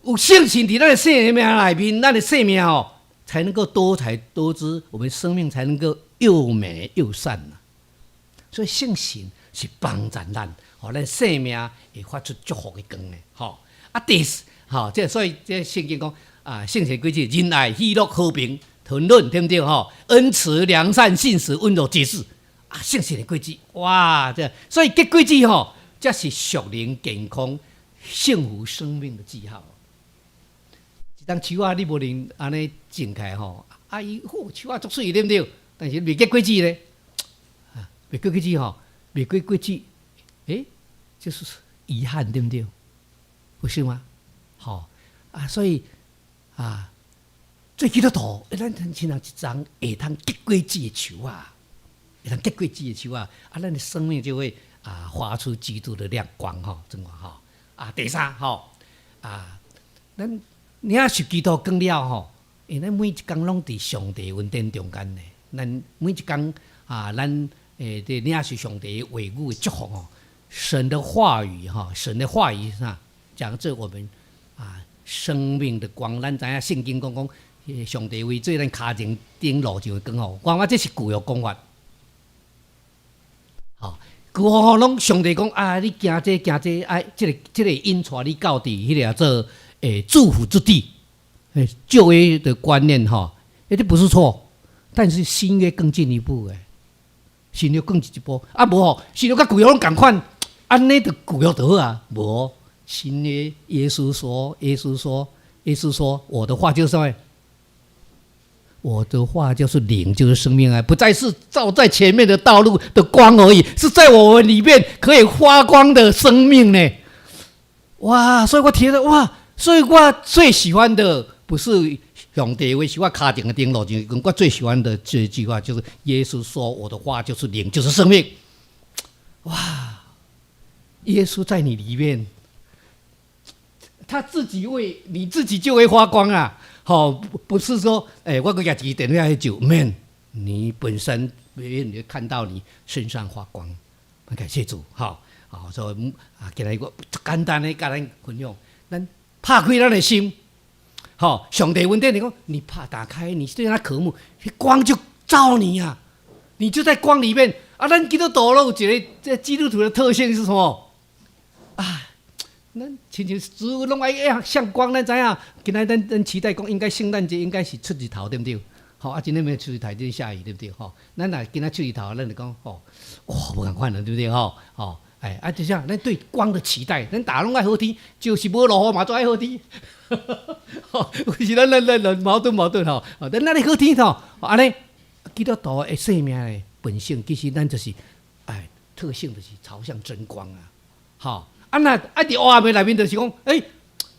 有聖神佇咱的生命內面，咱的生命吼，才能夠多彩多姿，我們生命才能夠又美又善啊。所以聖神是幫助咱，予咱生命會發出祝福的光的，吼。啊，第四，吼，這所以這聖經講啊，聖神果子仁愛、喜樂、和平、吞忍，對毋對？吼，恩慈、良善、信實、溫柔、節制。啊，聖神的果子，哇！這所以結果子吼，這是屬靈健康、幸福生命的記號。一當樹仔你無能按呢種起來吼，啊伊好樹仔足媠對毋對？但是未結果子咧，啊，未結果子吼，未結果子，欸，就是遺憾對毋對？不是嗎？吼啊，所以啊，做基督徒，咱親像一叢會通結果子的樹仔，會通結果子的樹仔，啊，咱的生命就會啊發出基督的亮光吼，怎講吼？啊，第三吼，啊，咱領受基督光了吼，因為咱每一工攏佇上帝恩典中間呢，咱每一工啊，咱佇領受上帝話語的祝福吼，神的話語吼，神的話語是啥？講這我們啊生命的光，咱知影聖經講講，上帝為做咱跤前頂路上的光吼，我感覺這是舊約講法。吼，舊約吼攏上帝講啊，你行這行這，啊，這個引帶你到佇彼个做祝福之地。舊約的觀念吼，這不是錯，但是新約更進一步誒，新約更進一步，啊無吼，新約佮舊約攏仝款，按呢就舊約就好啊，無。新約耶穌說，耶穌說，耶穌說，我的話就是啥？我的話就是靈，就是生命啊，不再是照在前面的道路的光而已，是在我們裡面可以發光的生命呢。哇！所以我聽了哇，所以我最喜歡的不是上帝話，是我跤前的燈路上，我最喜歡的這句話就是耶穌說：“我的話就是靈，就是生命。”哇！耶穌在你裡面，他自己會，你自己就會發光啊！吼，不是說，欸，我閣舉一支電話去就免，你本身別人就看到你身上發光。感謝主，吼，好，所以啊，今日我簡單的共咱分享，咱拍開咱的心，吼，上帝恩典你講，你怕打開，你對他渴慕，光就照你啊，你就在光裡面啊。咱基督徒攏有一個這基督徒的特性是什麼？啊，咱親像植物攏愛向光，咱知影。今仔咱期待講，應該聖誕節應該是出日頭，對毋對？吼啊，今日欲出日頭，今日下雨，對毋對？吼，咱若今仔出日頭，咱就講吼，哇，無仝款了，對毋對？吼，吼，哎，啊，就這樣，咱對光的期待，咱逐家攏愛好天，就是無落雨嘛，足愛好天。吼，有時咱矛盾矛盾吼，咱咱咧好天吼，按呢，基督徒的生命的本性，其實咱就是哎，特性就是朝向真光啊，吼。啊若啊佇黑暗的內面就是講，欸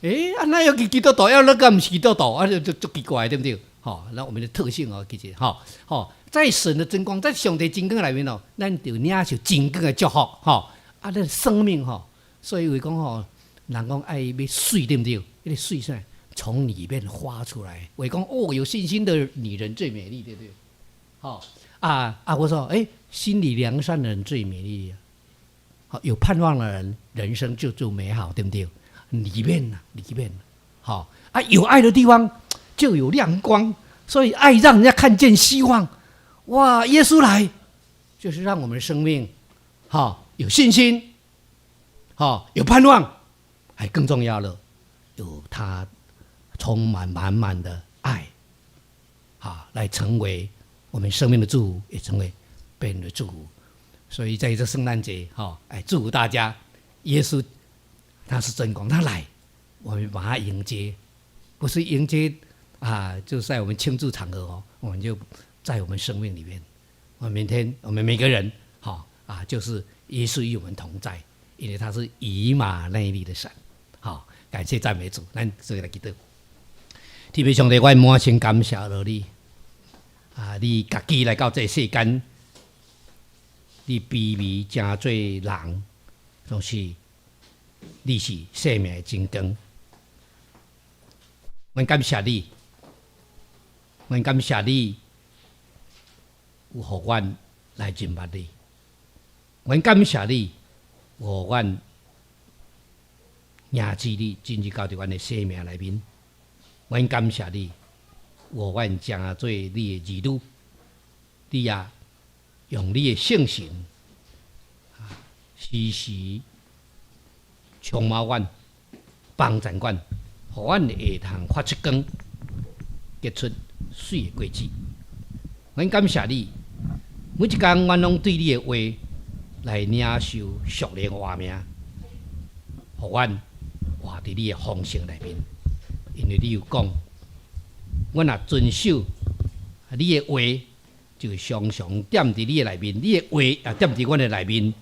欸，啊哪有基督徒，猶閣毋是基督徒，啊就就足奇怪，對毋對？吼，那我們的特性哦，其實吼吼，在神的真光，在上帝真光內面哦，咱就領受真光的祝福，吼，啊，咱生命吼，所以話講吼，人講愛欲媠，對毋對？彼個媠啥？從裡面發出來。話講哦，有信心的女人最美麗，對不對？吼啊啊！我說，欸，心裡良善的人最美麗。好，有盼望的人，人生就就美好，對不對？裡面吶，裡面，好啊，有愛的地方就有亮光，所以愛讓人家看見希望。哇，耶穌來，就是讓我們的生命，好有信心，好有盼望，還更重要了，有他充滿滿滿的愛，好來成為我們生命的祝福，也成為別人的祝福。所以在這聖誕節，哈，哎，祝福大家，耶穌他是真光，他來，我們把他迎接，不是迎接啊，就是在我們慶祝場合哦，我們就在我們生命裡面，我們明天我們每個人，哈啊，就是耶穌與我們同在，因為他是以馬內利的神，好，感謝讚美主，咱做伙來祈禱。天父上帝，我滿心感謝落你，啊，你家己來到這世間。你卑微成做人，就是你是生命的真光。阮感謝你，阮感謝你有予阮來認捌你。阮感謝你，有予阮迎接你進入到佇阮的生命內面。阮感謝你，予阮成做你的兒女，你也用你的聖神，時時充滿阮，幫助阮，予阮會通發出光，結出媠的果子。阮感謝你，每一工阮攏對你的話來領受屬靈活命，予阮活佇你的豐盛內面。因為你有講，阮若遵守你的話，就常常踮佇你的內面，你的話也踮佇阮的內面，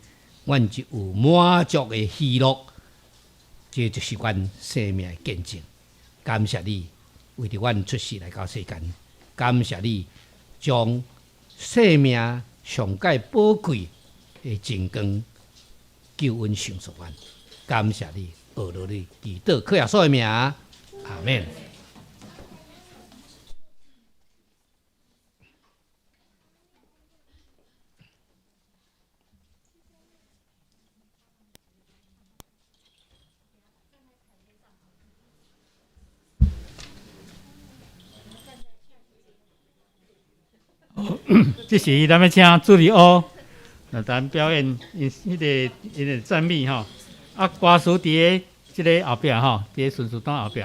阮就有滿足的喜樂。這就是阮生命的見證。感謝你為著阮出世來到世間，感謝你將生命上蓋寶貴的真光救恩賞賜阮。感謝你，學落你祈禱，靠耶穌的名，阿們。這時咱欲請主禮歐來咱表演𪜶彼个𪜶的讚美吼。啊，歌詞佇咧這个後壁吼，佇咧順序單後壁。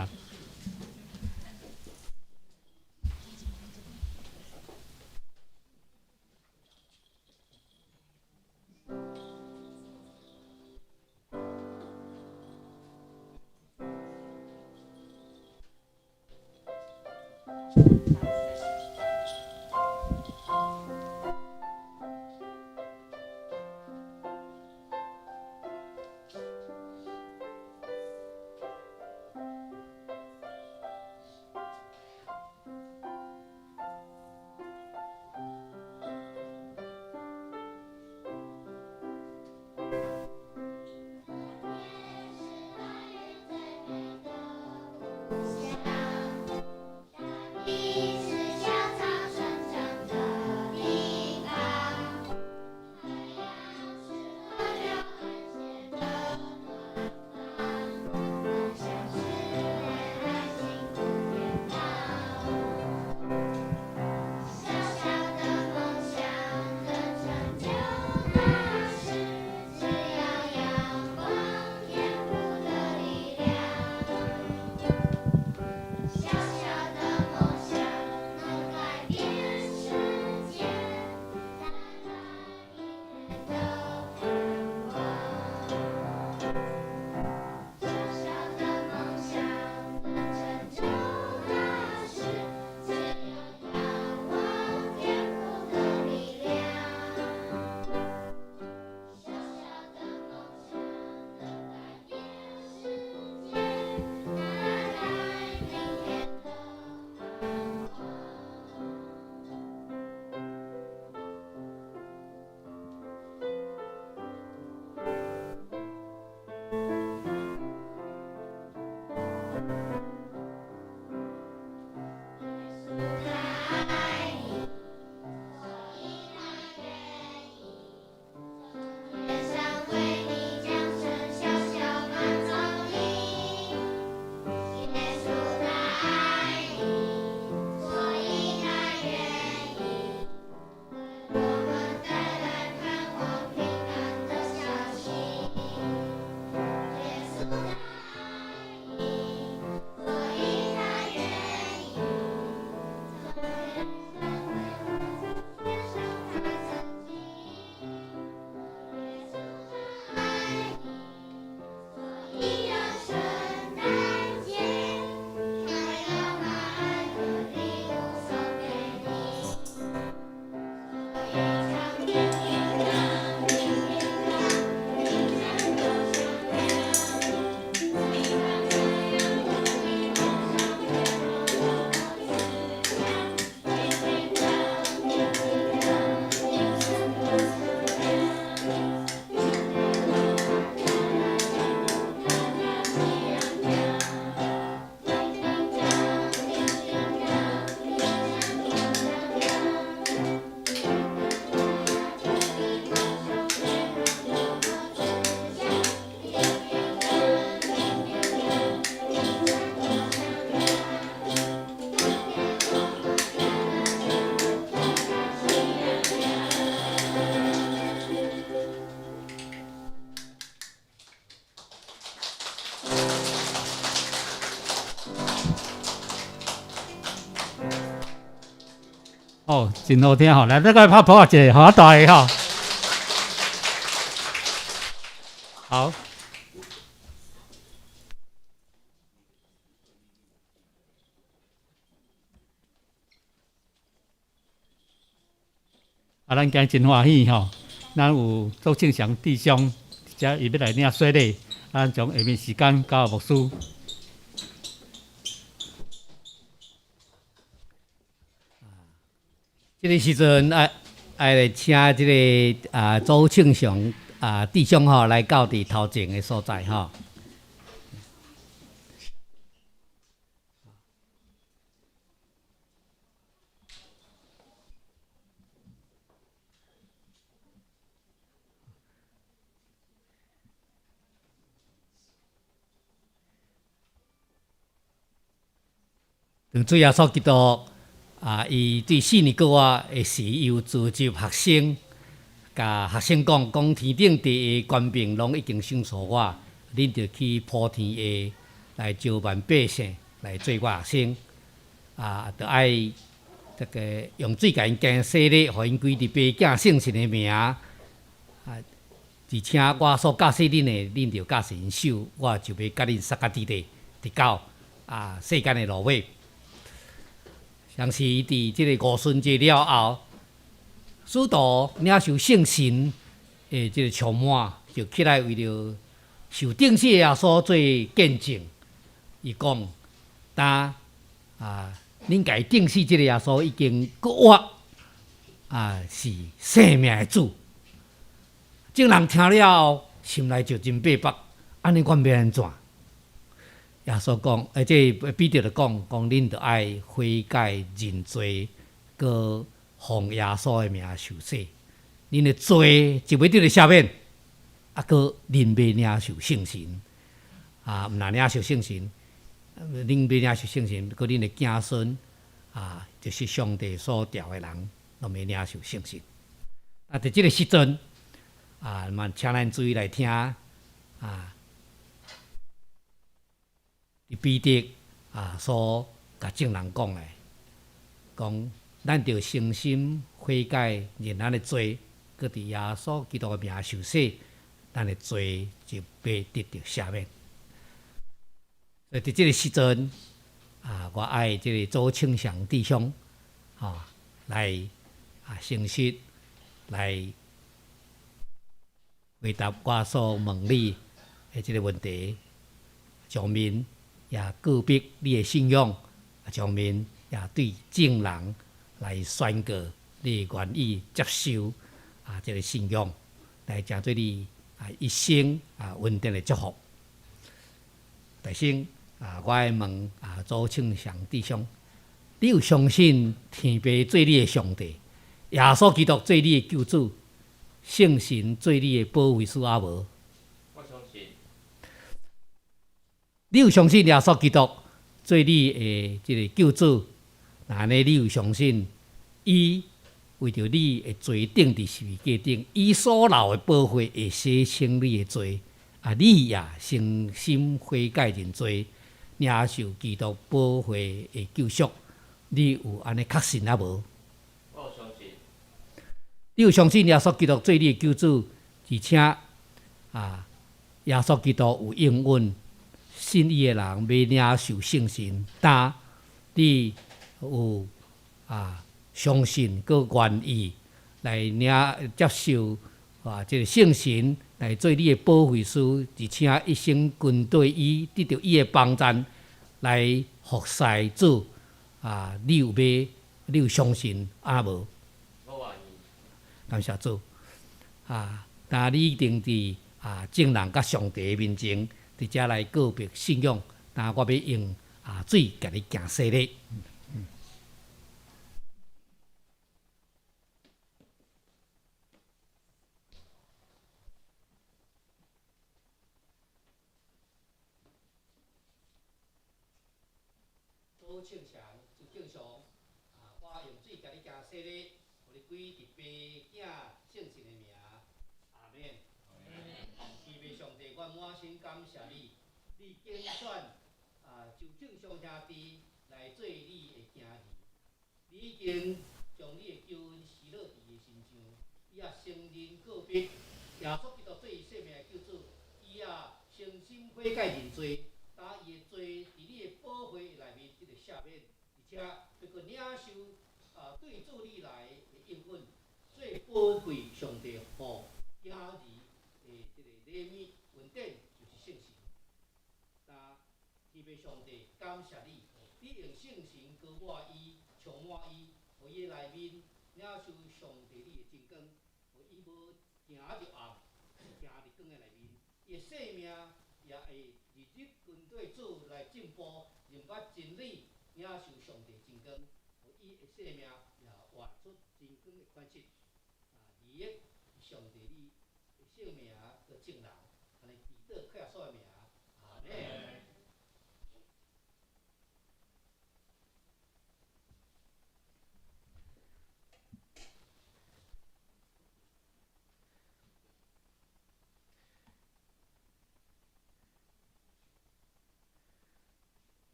哦，真好聽吼！來，咱閣拍噗仔一下，好大个吼。好。啊，咱今日真歡喜吼，咱有周慶祥弟兄，遮伊欲來領洗禮，咱將下面時間交予牧師。這个時陣愛愛來請這个周慶祥弟兄吼來到佇頭前的所在吼。當主耶穌基督伊對四年過外的時，伊有召集學生，共學生講：講天頂地的權柄攏已經賞賜我，恁著去普天下來招萬百姓來做我學生。著愛這个用水共𪜶行洗禮，予𪜶歸佇父子聖神的名。而且我所教示恁的，恁著教示𪜶守，我就欲佮恁相佮佇咧，直到世間的落尾。像是佇這个五旬節了後，使徒領受聖神的這个充滿，就起來為著受釘死的耶穌做見證。伊講：當恁共伊釘死這个耶穌已經復活，是生命的主。眾人聽了後，心內就真迫腹，按呢阮欲按怎？耶穌講，這个彼得就講，講恁著愛悔改認罪，閣奉耶穌的名受洗，恁的罪就欲得著赦免，閣恁欲領受聖神。毋但領受聖神，恁欲領受聖神，閣恁的子孫，就是上帝所召的人，攏欲領受聖神。佇這个時陣，嘛請咱注意來聽，彼得所共眾人講的，講咱著誠心悔改認咱的罪，閣佇耶穌基督的名受洗，咱的罪就欲得著赦免。所以佇這个時陣，我愛這个周慶祥弟兄，來誠實來回答我所問你的這个問題，上面也告別你的信仰，上面也對眾人來宣告你願意接受這个信仰，來成做你一生穩定的祝福。大先我愛問周慶祥弟兄，你有相信天父做你的上帝，耶穌基督做你的救主，聖神做你的保惠師啊無？我相信。你有相信耶穌基督做你的這个救主？若按呢，你有相信伊為著你的罪釘佇十字架頂，伊所流的寶血會洗清你的罪？你也誠心悔改認罪，領受基督寶血的救贖，你有按呢確信啊無？我有相信。你有相信耶穌基督做你的救主，而且耶穌基督有應允信伊的人欲領受聖神，但你有相信閣願意來領接受這个聖神來做你的保惠師，而且一生跟綴伊，得著伊的幫贊來服侍主你有欲，你有相信啊無？我願意。感謝主但你一定佇眾人佮上帝的面前，佇遮來告別信仰。但我欲用水共你行洗禮。周慶祥、周慶祥，我用水共你行洗禮，予你歸佇父子聖神的名，阿免。天父上帝，我滿心感謝你，你揀選周慶祥兄弟來做你的囝兒，你已經將將你的救恩施落佇伊的身上，伊也承認告白耶穌基督做伊性命的救主，伊也誠心悔改認罪，當伊的罪佇你的寶血內面得著赦免，而且欲閣領受啊對主你來的應允，做寶貴上帝予囝兒的這個禮物恩典，就是聖神。當天父上帝感謝你，你用聖神膏抹伊，充滿伊，予伊的內面領受上帝你的真光，予伊無行入暗，是行佇光的內面。伊的生命也會日日跟綴主來進步，認捌真理，領受上帝真光，予伊的生命也活出真光的款式。啊，利益上帝你的聖名佮眾人，按呢祈禱靠耶穌的名，阿們。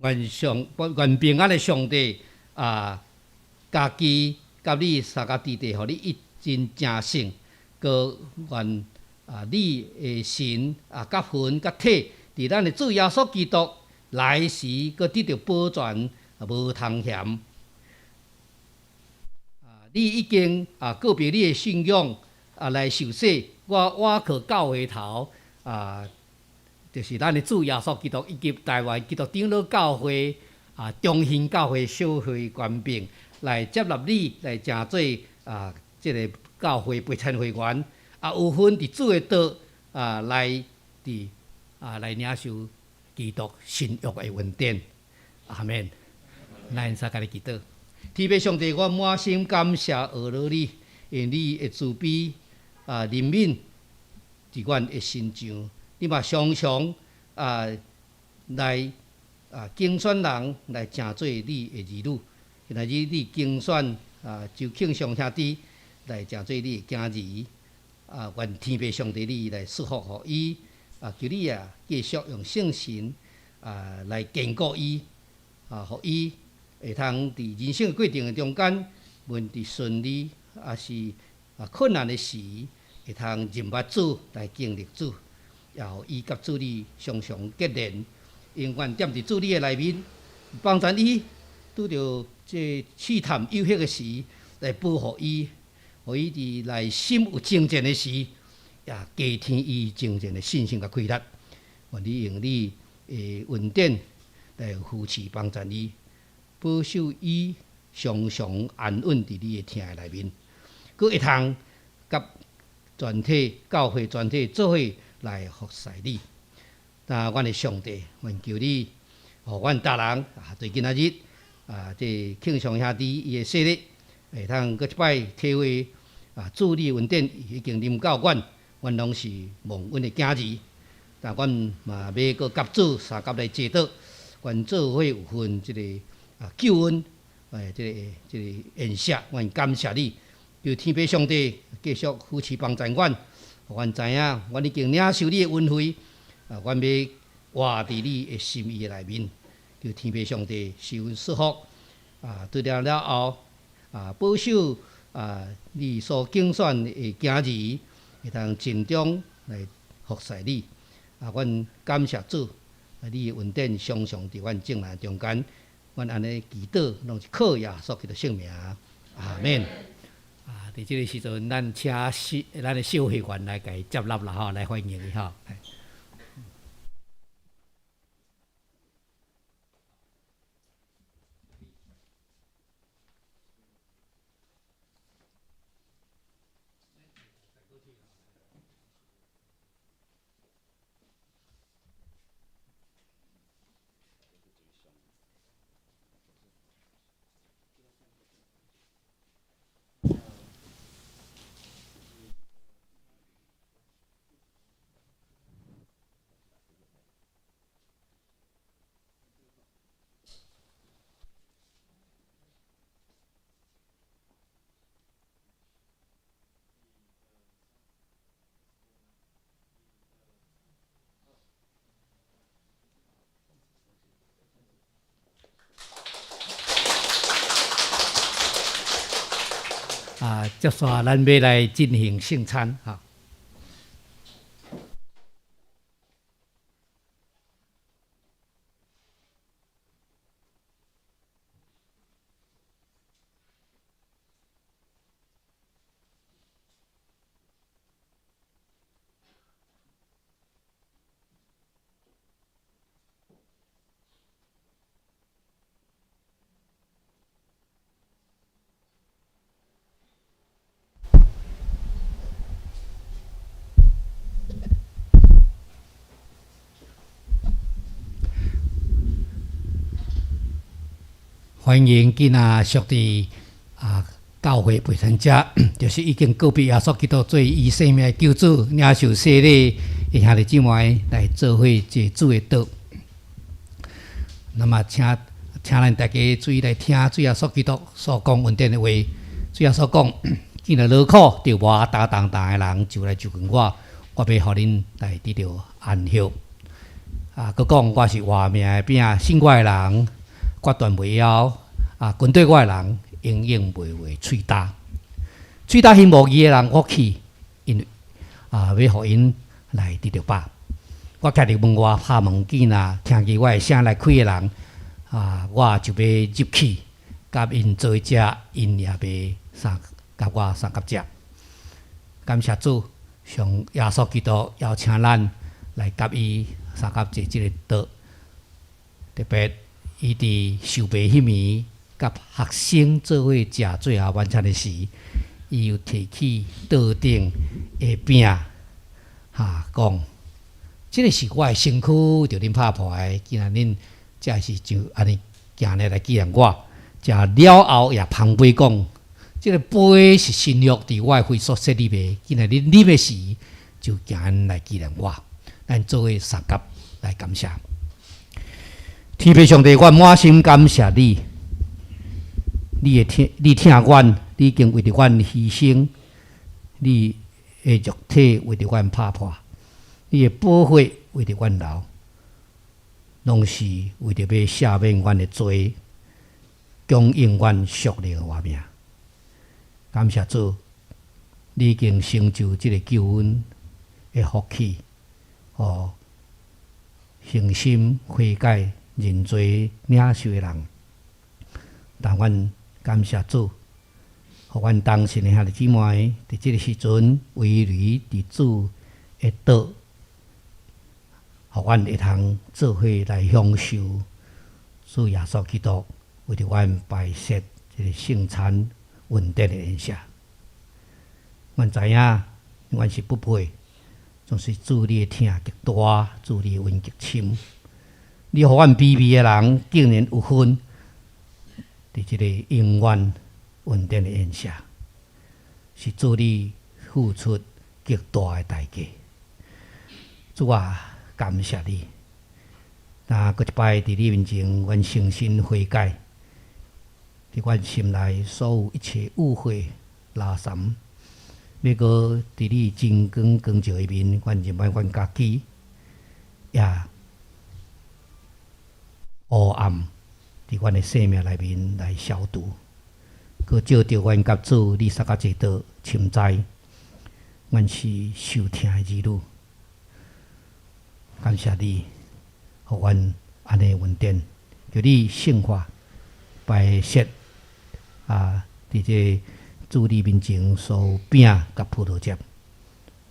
願上願平安的上帝啊，家己佮你三个弟弟，予你一真成聖，閣願啊你的神啊，佮魂佮體，佇咱的主耶穌基督來時，閣得著保全，無通嫌。啊，你已經啊告別你的信仰啊來受洗，我倚靠教會頭啊。就是咱的主耶穌基督以及臺灣基督長老教會啊中興教會小會權柄來接納你來成做啊這个教會培參會員啊有份佇主的道啊來佇啊來領受基督新約的恩典。阿們。咱三共來祈禱。天父上帝，我滿心感謝阿羅你，因你的慈悲啊憐憫佇阮的身上。你嘛常常啊來啊揀選人來成做你的兒女，今仔日你揀選啊周慶祥兄弟來成做你的囝兒，啊願天父上帝你來祝福予伊，啊求你啊繼續用聖神啊來堅固伊，啊予伊會通佇人生的過程的中間，無論佇順利抑是啊困難的時，會通認捌主來經歷主。也予伊佮主你常常結連，永遠踮佇主你的內面，幫助伊拄著這試探誘惑的時，來保護伊，予伊佇內心有爭戰的時，也加添伊爭戰的信心佮氣力。願你用你的恩典來扶持幫助伊，保守伊常常安穩佇你的疼的內面，閣會通佮全體教會全體做伙來服侍你。那阮的上帝，阮求你，予阮逐人啊，對今仔日啊，這慶祥兄弟伊的洗禮，會通閣一擺體會啊，主你的恩典已經臨到阮，阮攏是蒙恩的囝兒。但阮嘛欲閣佮主相佮來坐倒，阮做伙有份這个啊救恩，哎，這个這个宴席，阮感謝你，求天父上帝繼續扶持幫助阮。予阮知影，阮已經領受你的恩惠，啊，阮欲活佇你的心意的內面，求天父上帝賜阮祝福，啊，對了了後，啊，保守啊，你所揀選的囝兒，會當盡忠來服侍你，啊，阮感謝主，啊，你的恩典常常佇阮眾人中間，阮按呢祈禱，攏是靠耶穌基督聖名，阿們。啊！佇這个時陣，咱請小咱的小會員來共伊接納啦吼，來歡迎伊吼。啊，接煞咱欲來進行聖餐，哈。歡迎今仔屬佇啊教會陪餐者，就是已經告別耶穌基督做伊生命的救主，領受洗禮的兄弟姊妹來做伙坐主的桌。那麼請請咱大家注意來聽主耶穌基督所講恩典的話。主耶穌講：見若勞苦、著負擔重擔的人，就來就近我，我欲予恁來得著安息。啊，閣講我是活命的餅，信我的人，決斷袂枵。啊，跟綴我的人，永遠袂會喙焦。喙焦行無義的人有福氣，因為啊，欲予𪜶來得著飽。我徛佇門外拍門，見若聽見我的聲來開的人，啊，我就欲入去，佮𪜶做伙食，𪜶也欲相佮我相佮食。感謝主，上耶穌基督邀請咱來佮伊相佮坐這个桌。特別伊佇受洗彼暝，佮學生做伙食最後晚餐的時，伊有提起桌頂的餅，哈，講，這个是我的身軀，著恁拍破的，今仔恁食時就按呢行來來紀念我。食了後也捧杯講，這个杯是新約佇我的血所設立的，今仔恁啉的時就行來紀念我。咱做伙相佮來感謝。天父上帝，我滿心感謝你，你會疼，你疼阮，你已經為著阮犧牲，你的肉體為著阮拍破，你的寶血為著阮流，攏是為著欲赦免阮的罪，供應阮屬靈的活命。感謝主，你已經成就這个救恩的福氣，予誠心悔改認罪領受的人。但阮感謝主，予阮同信的兄弟姊妹，佇這个時陣圍圍佇主的桌，予阮會通做伙來享受主耶穌基督為著阮擺設這个聖餐恩典的宴席。阮知影，阮是不配，總是主你的疼極大，主你的恩極深。你予阮卑微的人，竟然有份佇這个永遠恩典的宴席，是主你付出極大的代價。主啊，感謝你。那閣一擺佇你面前，阮誠心悔改，佇阮心內所有一切誤會、垃圾，欲閣佇你真光光照的面，阮認為阮家己也烏暗，佇阮的生命內面來消除，閣照著阮佮主你相佮坐桌，深知阮是受疼的兒女。感謝你，予阮按呢恩典，求你聖化擺設啊！佇這主你面前所有餅佮葡萄汁，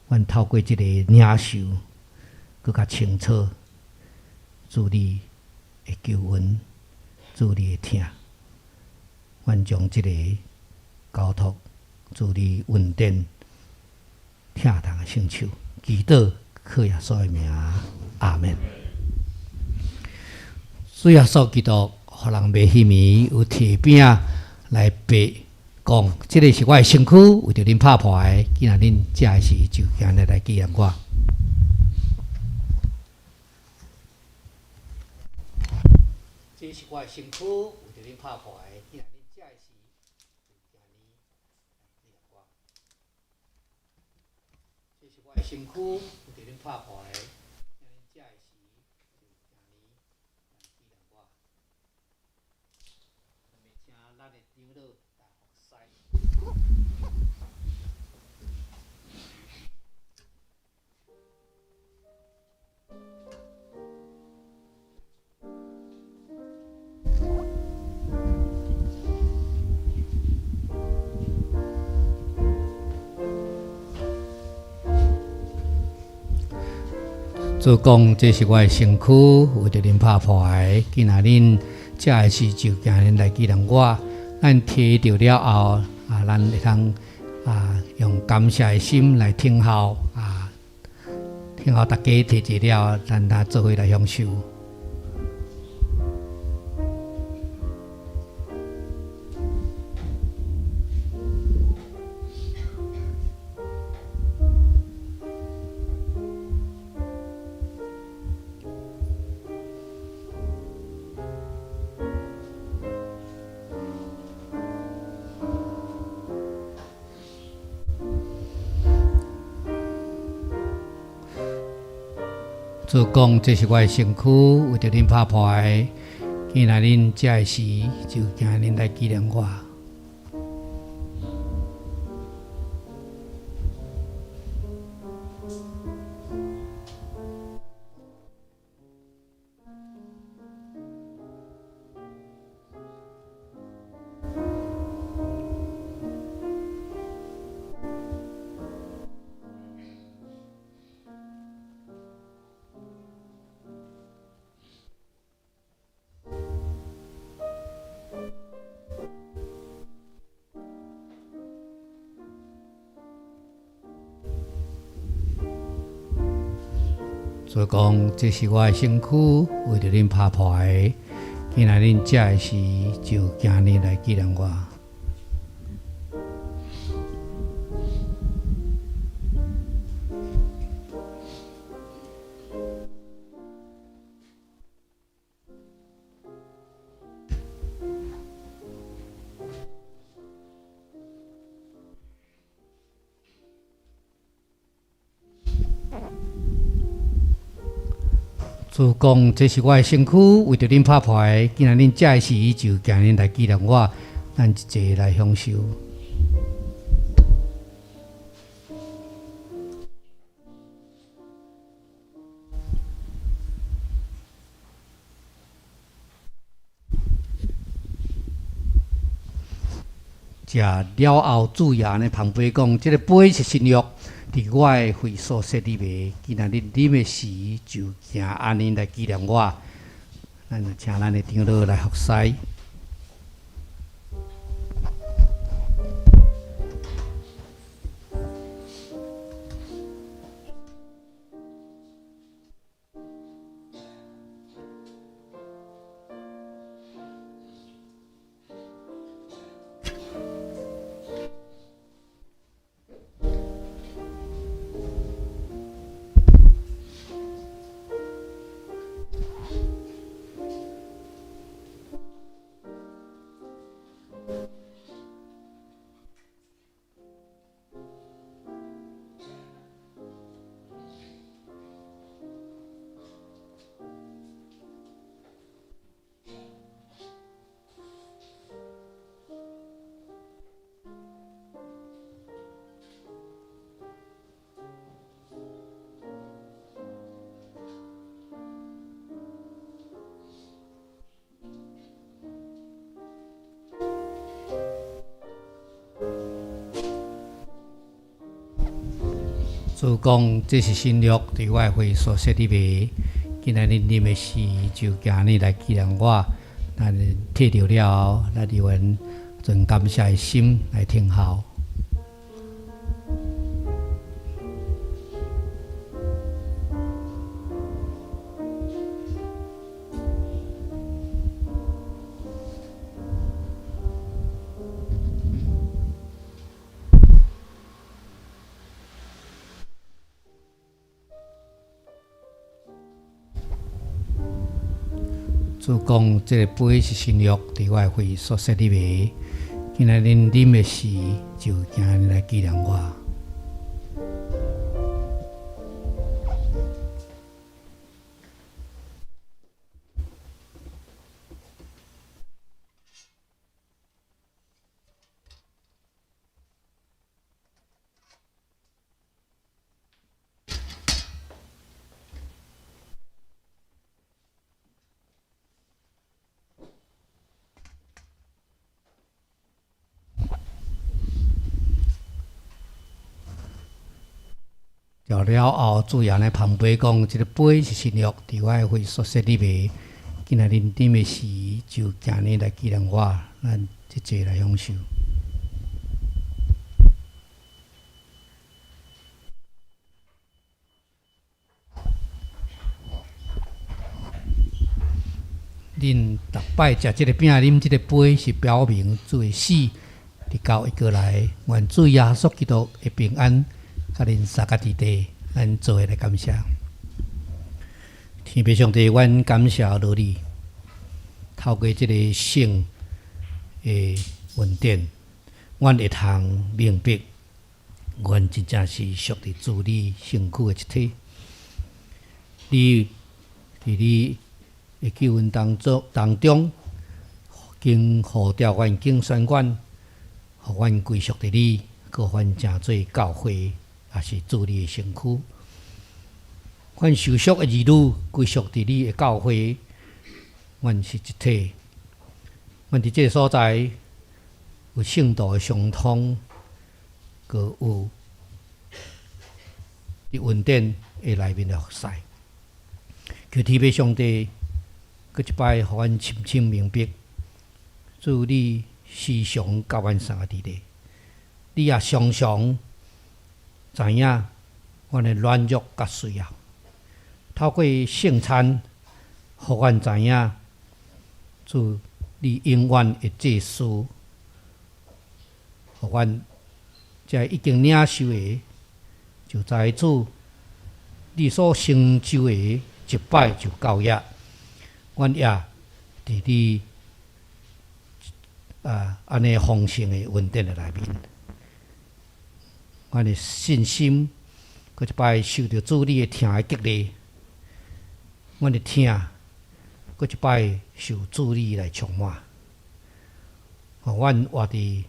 阮透過這个領受，閣較清楚主你的救恩，主你的疼，阮將這个交託主你恩典疼痛的聖手，祈禱靠耶穌的名，阿們。主耶穌基督，予人賣彼暝有提餅來擘，講：這个是我的身軀，為著恁拍破的。今仔恁食的時，就行來來紀念我。這是我的身軀，為著恁拍破的。今仔恁食的時，就行來紀念我。這是我的身軀，為著恁拍破的。今仔恁食的時，就行來紀念我。請咱的長老來服侍。主講，這是我的身軀，為著恁拍破的。今仔恁食的時就行恁來紀念我。咱提著了後，啊，咱會通啊用感謝的心來聽候啊，聽候大家提著了，咱來做伙來享受。主講，這是我的身軀，為著恁拍破的。今仔恁食的時，就行恁來紀念我。主講，這是我的身軀，為著恁拍破的。今仔恁食的時，就行恁來紀念我。主講，這是我的身軀，為著恁拍破的。今仔恁食的時，就行恁來紀念我。咱一齊來享受。食了後，主也按呢捧杯講：這個杯是新約，佇我的血所設立的。今仔日啉的時，就行按呢來紀念我。咱就請咱的長老來服侍。主講，這是新約，佇我的血所設立的。今仔日啉的時，就行呢來紀念我。咱提著了後，咱就用存感謝的心來聽候。主講，這個杯是新約，佇我的血所設立的。今仔日啉的時，就行來紀念我。了了後，主耶穌旁邊講：這个杯是新約，佇我的血所設立的。今仔日啉的時，就行呢來紀念我，咱一齊來享受。恁逐擺食這个餅、啉這个杯，是表明主的死，直到伊閣來。願主耶穌基督的平安，佮恁相佮佇地，咱做伙來感謝。天父上帝，阮感謝落你，透過這个聖的恩典，阮會通明白，阮真正是屬佇主你身軀的一體。你佇你的救恩當中，當中，經呼召阮，揀選阮，予阮歸屬佇你，閣阮成做教會，也是主你的身軀。阮受屬的兒女歸屬佇你的教會，阮是一體。阮佇這个所在有聖徒的相通，閣有佇恩典的內面的服侍。求天父上帝，閣一擺予阮深深明白，主你時常佮阮相佇咧，你也常常知影阮的軟弱佮需要。透過聖餐，予阮知影，主你永遠會祭司，予阮這已經領受的，就知主你所成就的一擺就夠額。阮也佇你按呢豐盛的恩典的內面，阮的信心，閣一擺受著主你的疼的激勵。阮的疼，閣一擺受主你來充滿，予阮活佇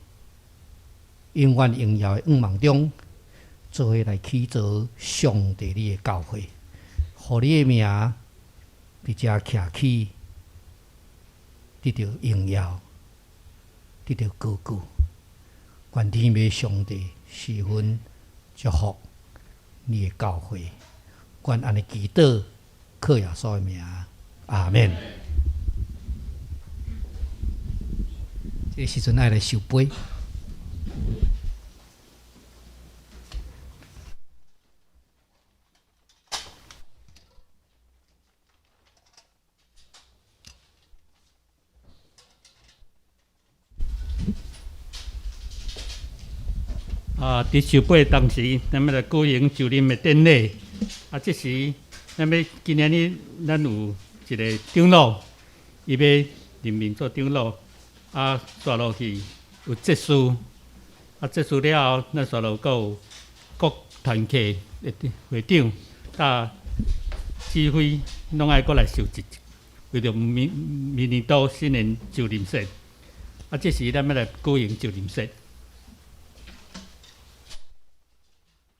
永遠榮耀的向望中，做伙來起造上帝你的教會，予你的名佇遮徛起，得著榮耀，得著高舉。願天父上帝十分祝福你的教會，阮按呢祈禱。靠耶穌的名，阿們。這个時陣愛來受杯。啊！佇受杯當時，咱欲來舉行就任的典禮。啊，這時咱欲今仔日咱有一个長老，伊欲任命做長老。啊，紲落去有節事。啊，節事了後，咱紲落閣有各團契的會長佮指揮，攏愛閣來受一為著明明年度新年就任式。啊，這時咱欲來舉行就任式。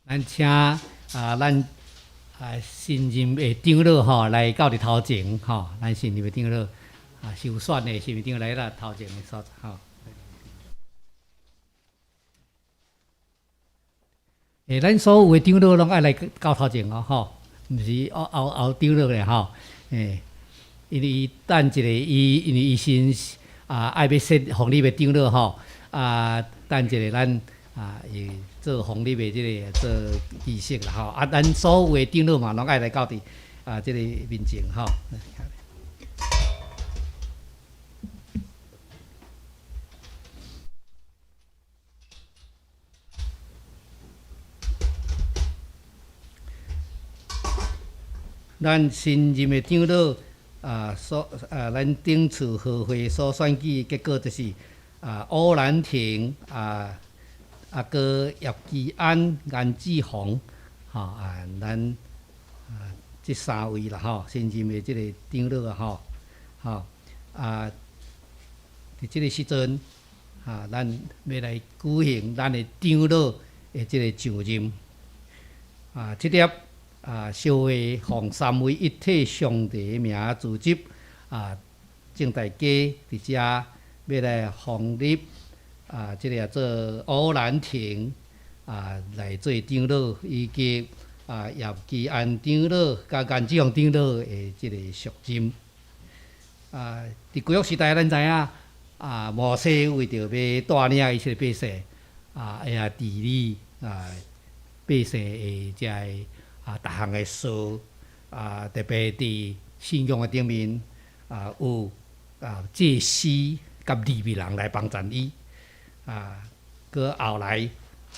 咱請啊，咱啊新任的長老吼來到佇頭前吼，咱新任的長老啊，受選的新任長老來到頭前的所在吼。欸，咱所有的長老攏愛來到頭前哦吼，毋是後後後長老咧吼。欸，因為伊等一下，伊因為伊先啊愛欲設封立的長老吼，啊等一下咱啊會做封立的這个做儀式啦吼。啊，咱所有的長老嘛攏愛來到佇啊這个面前吼。咱新任的長老啊，所啊，咱頂次合會所選舉的結果就是啊，歐蘭婷啊，啊，閣葉基安、顏志宏，吼啊，咱啊這三位啦吼，新任的這个長老啊吼，吼啊，佇這个時陣啊，咱欲來舉行咱的長老的這个上任啊，這粒。啊，小會奉三位一體上帝的名組織啊，眾大家佇遮欲來封立啊，這个做歐蘭婷啊來做長老，以及葉基安長老佮顏志雄長老的這個屬任。佇舊約時代，咱知影摩西為著要帶領以色列百姓會曉治理百姓的這个逐項的事，特別佇信仰的頂面有祭司佮利未人來幫贊伊。閣後來，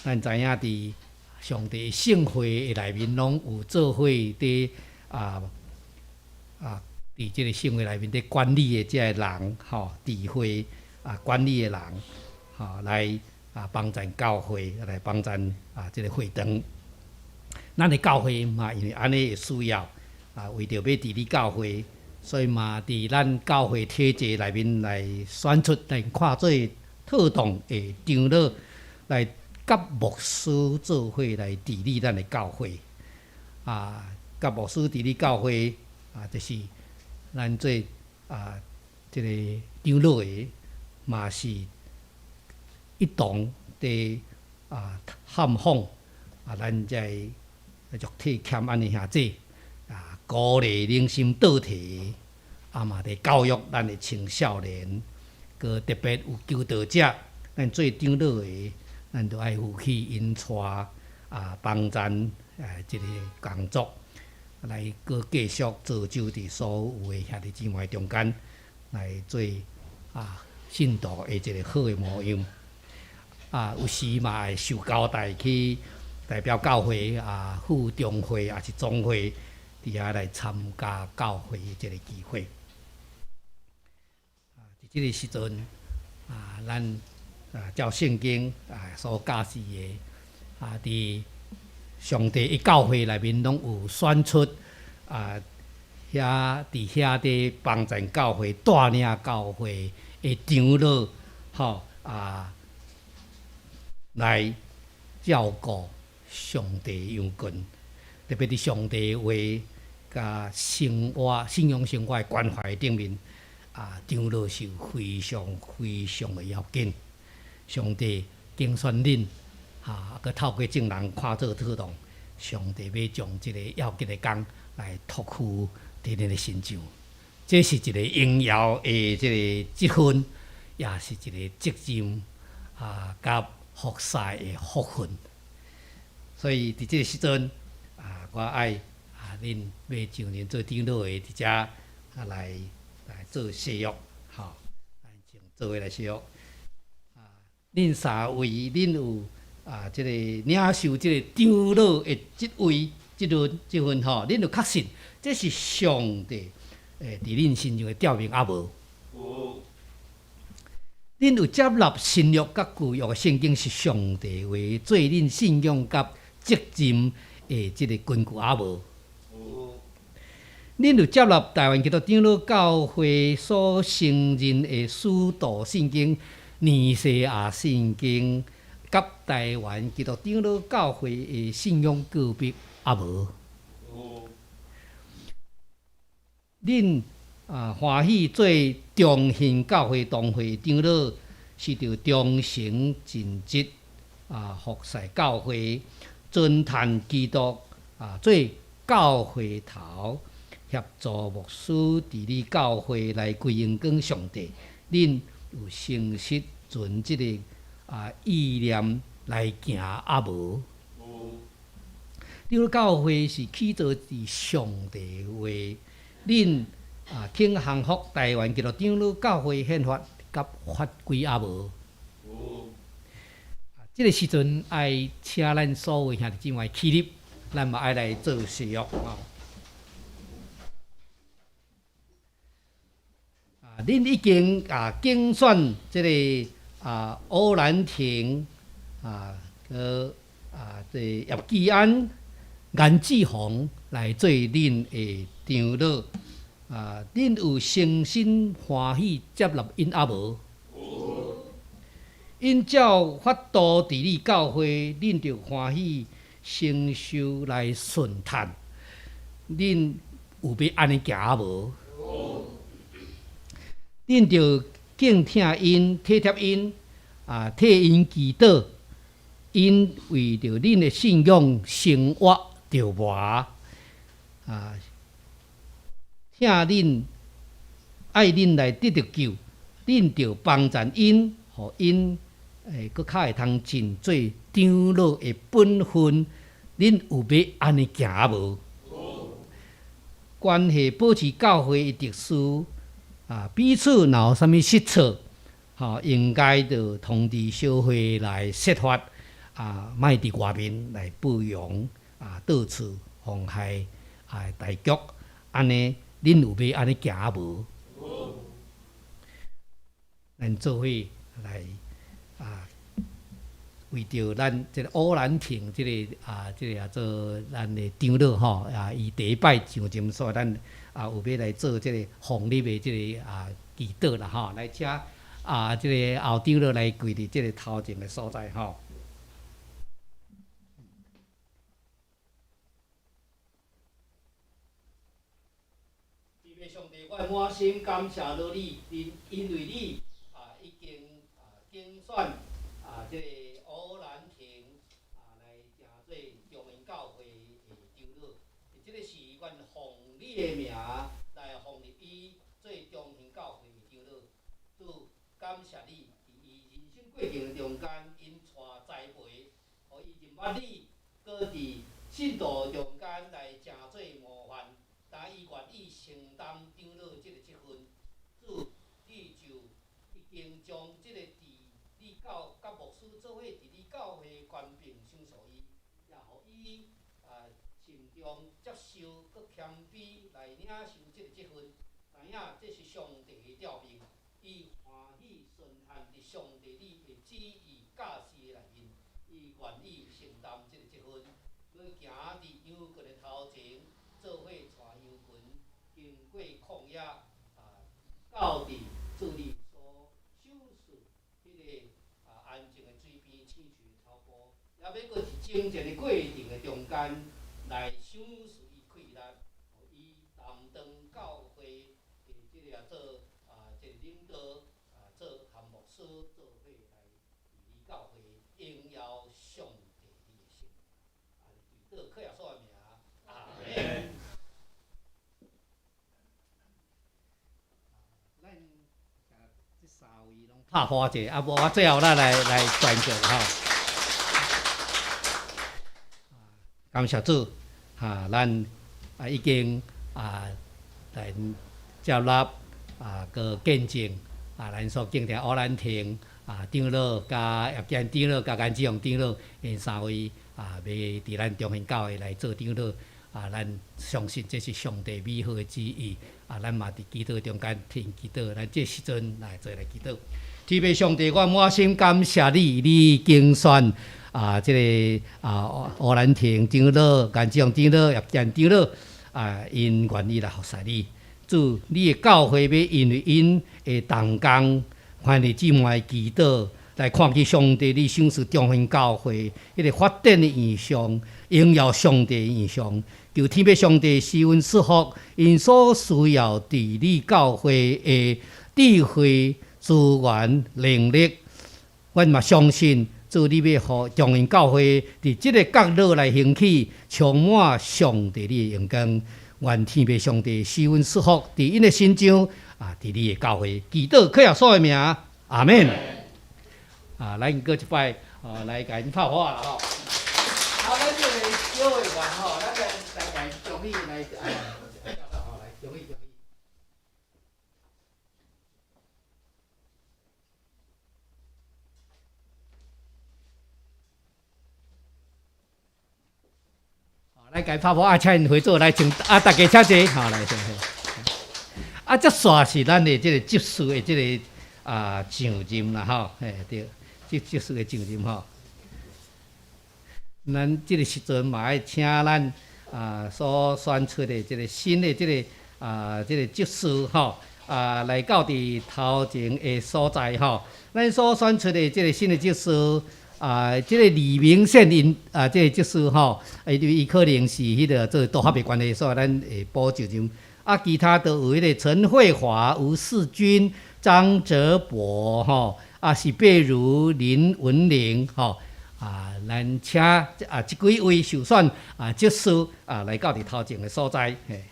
咱知影佇上帝聖會的內面，攏有做伙佇佇這個聖會內面佇管理的這个人，吼，智慧管理的人，吼，來幫贊教會，來幫贊這個會堂。咱的教會嘛，因為按呢的需要，為著欲治理教會，所以嘛，佇咱教會體制內面來選出來看做妥當的長老，來佮牧師做伙來治理咱的教會。佮牧師治理教會，就是咱做這個長老的，嘛是一同佇探訪咱這个肉體欠安的兄弟，鼓勵靈心倒退，嘛佇教育咱的青少年，閣特別有求道者，咱做長老的，咱著愛負起𪜶帶幫贊這个工作，來閣繼續造就佇所有的兄弟姊妹中間，來做信徒的一個好的模樣。有時嘛會受交代去代表教會赴中會抑是總會，佇遐來參加教會的這个機會。佇這个時陣咱照聖經所教示的，佇上帝的教會內面攏有選出遐佇遐佇幫贊教會帶領教會的長老，吼來照顧上帝羊群，特別佇上帝話佮生活、信仰生活的關懷頂面，長老是非常非常的要緊。上帝揀選恁，閣透過眾人看做妥當，上帝欲將這個要緊的工來託付佇恁的身上，這是一個榮耀的這個職分，也是一個責任佮服侍的福分。所以佇這個時陣，我愛恁欲上任做長老的佇遮來做誓約，吼，咱請做伙來誓約。恁三位，恁有這個領受這個長老的職位、職任、這份吼，恁有確信這是上帝佇恁身上的召命抑無？有。恁有接納新約佮舊約的聖經是上帝話，做恁信仰佮責任的這個根據抑無？有。恁有接納台灣基督長老教會所承認的使徒信經、尼西亞信經，佮台灣基督長老教會的信仰告白抑無？有。恁歡喜做中興教會同會長老，是著忠誠盡職服侍教會，尊嘆基督做教會頭，協助牧師治理教會來歸榮光上帝。恁有誠實存這個意念來行抑無？有。長老教會是起造佇上帝話，恁肯降服台灣基督長老教會憲法佮法規抑無？有。這個時陣愛請咱所有兄弟姊妹起立，咱嘛愛來做誓約吼。恁已經揀選這個歐蘭婷閣這個葉基安、顏志宏來做恁的長老。恁有誠心歡喜接納𪜶抑無？有。𪜶照法度治理教會，恁著歡喜承受來順嘆。恁有欲按呢行抑無？有。恁著敬疼𪜶、體貼𪜶，替𪜶祈禱，𪜶為著恁的信仰生活，著磨啊，請恁愛恁來得著救，恁著幫贊𪜶，予𪜶會閣較會通盡做長老的本分。恁有欲按呢行無？關係保持教會的秩序啊，彼此若有啥物失錯，吼，應該著通知小會來說法啊，莫佇外面來報揚啊，到處妨害啊大局。按呢，恁有欲按呢行無？咱做伙來啊，為著咱這個烏蘭亭這个啊，這个啊做咱的長老吼啊，伊第一擺上任，所以咱啊有欲來做這个奉立的這个啊祈禱啦吼，來請啊這个後長老來跪佇這个頭前的所在吼。天父上帝，我滿心感謝著你，因因為你啊已經啊揀選啊這个烏蘭亭啊來成做中興教會的長老，這个是阮奉你的名來奉立伊做中興教會的長老。主感謝你，佇伊人生過程中間，𪜶帶栽培，予伊認捌你，閣佇信徒中間來成做模範。但伊願意承擔長老這个職分，主，你就已經將這个治理教佮牧師做伙治理教會權柄賞賜伊，也予伊啊心中接受閣謙卑來領受這個職分，知影這是上帝的召命，伊歡喜順行佇上帝你的旨意教示的內面，伊願意承擔這個職分，閣行佇羊群的頭前。做伙帶羊群經過曠野啊，到佇主你所賞賜彼个啊安靜的水邊、青翠的草埔，也欲閣佇征戰的過程的中間來賞賜伊氣力，予伊擔當教會的這个做啊這个領導啊做和牧師做伙來治理教會，榮耀上帝你的聖名。啊，祈禱靠耶穌的名，阿們。咱這三位攏拍破者，啊無我最後咱來來宣告吼。感謝主，哈，咱啊已經啊來接納啊閣見證啊，咱所敬重烏蘭亭啊長老佮葉建長老佮顏志雄長老，𪜶三位啊，欲佇咱中興教會來做長老。啊，咱相信這是上帝美好的旨意。啊，咱嘛佇祈禱中間替𪜶祈禱。咱這時陣來做來祈禱。天父上帝，我滿心感謝你，你揀選啊，這個啊烏蘭亭長老、顏志雄長老、葉建長老啊，𪜶願意來服侍你。主，你的教會欲因為𪜶的同工，兄弟姊妹的祈禱，來看見上帝你賞賜中興教會彼个發展的異象，榮耀上帝的異象。求天父上帝賜阮賜福，𪜶所需要治理教會的智慧、資源、能力，阮嘛相信主你欲予中興教會佇這个角落來興起，充滿上帝你的榮光。願天父上帝賜阮賜福，佇𪜶的身上啊，佇你的教會，祈禱靠耶穌的名，阿們。啊，咱閣一擺，哦，來共𪜶拍破啦吼。啊，咱這個小會員吼，咱來來共恭喜來，來，吼，來恭喜恭喜。來共拍破啊，請𪜶回座來，請啊，大家請坐，好來，啊，這煞是咱的這個執事的這個啊上任啦，吼，嘿對，這執事的上任吼。咱這個時陣嘛愛請咱啊所選出的這個新的這个啊這个執事吼啊來到佇頭前的所在吼。咱所選出的這个新的執事啊，這个李明憲𪜶啊，這个執事吼，因為伊可能是彼个做督學的關係，所以咱會補上任。啊，其他都有彼个陳慧華、吳世軍、張哲博吼，啊，史貝如、林文玲吼。啊，咱請啊這幾位受選啊執事啊來到佇頭前的所在。嘿。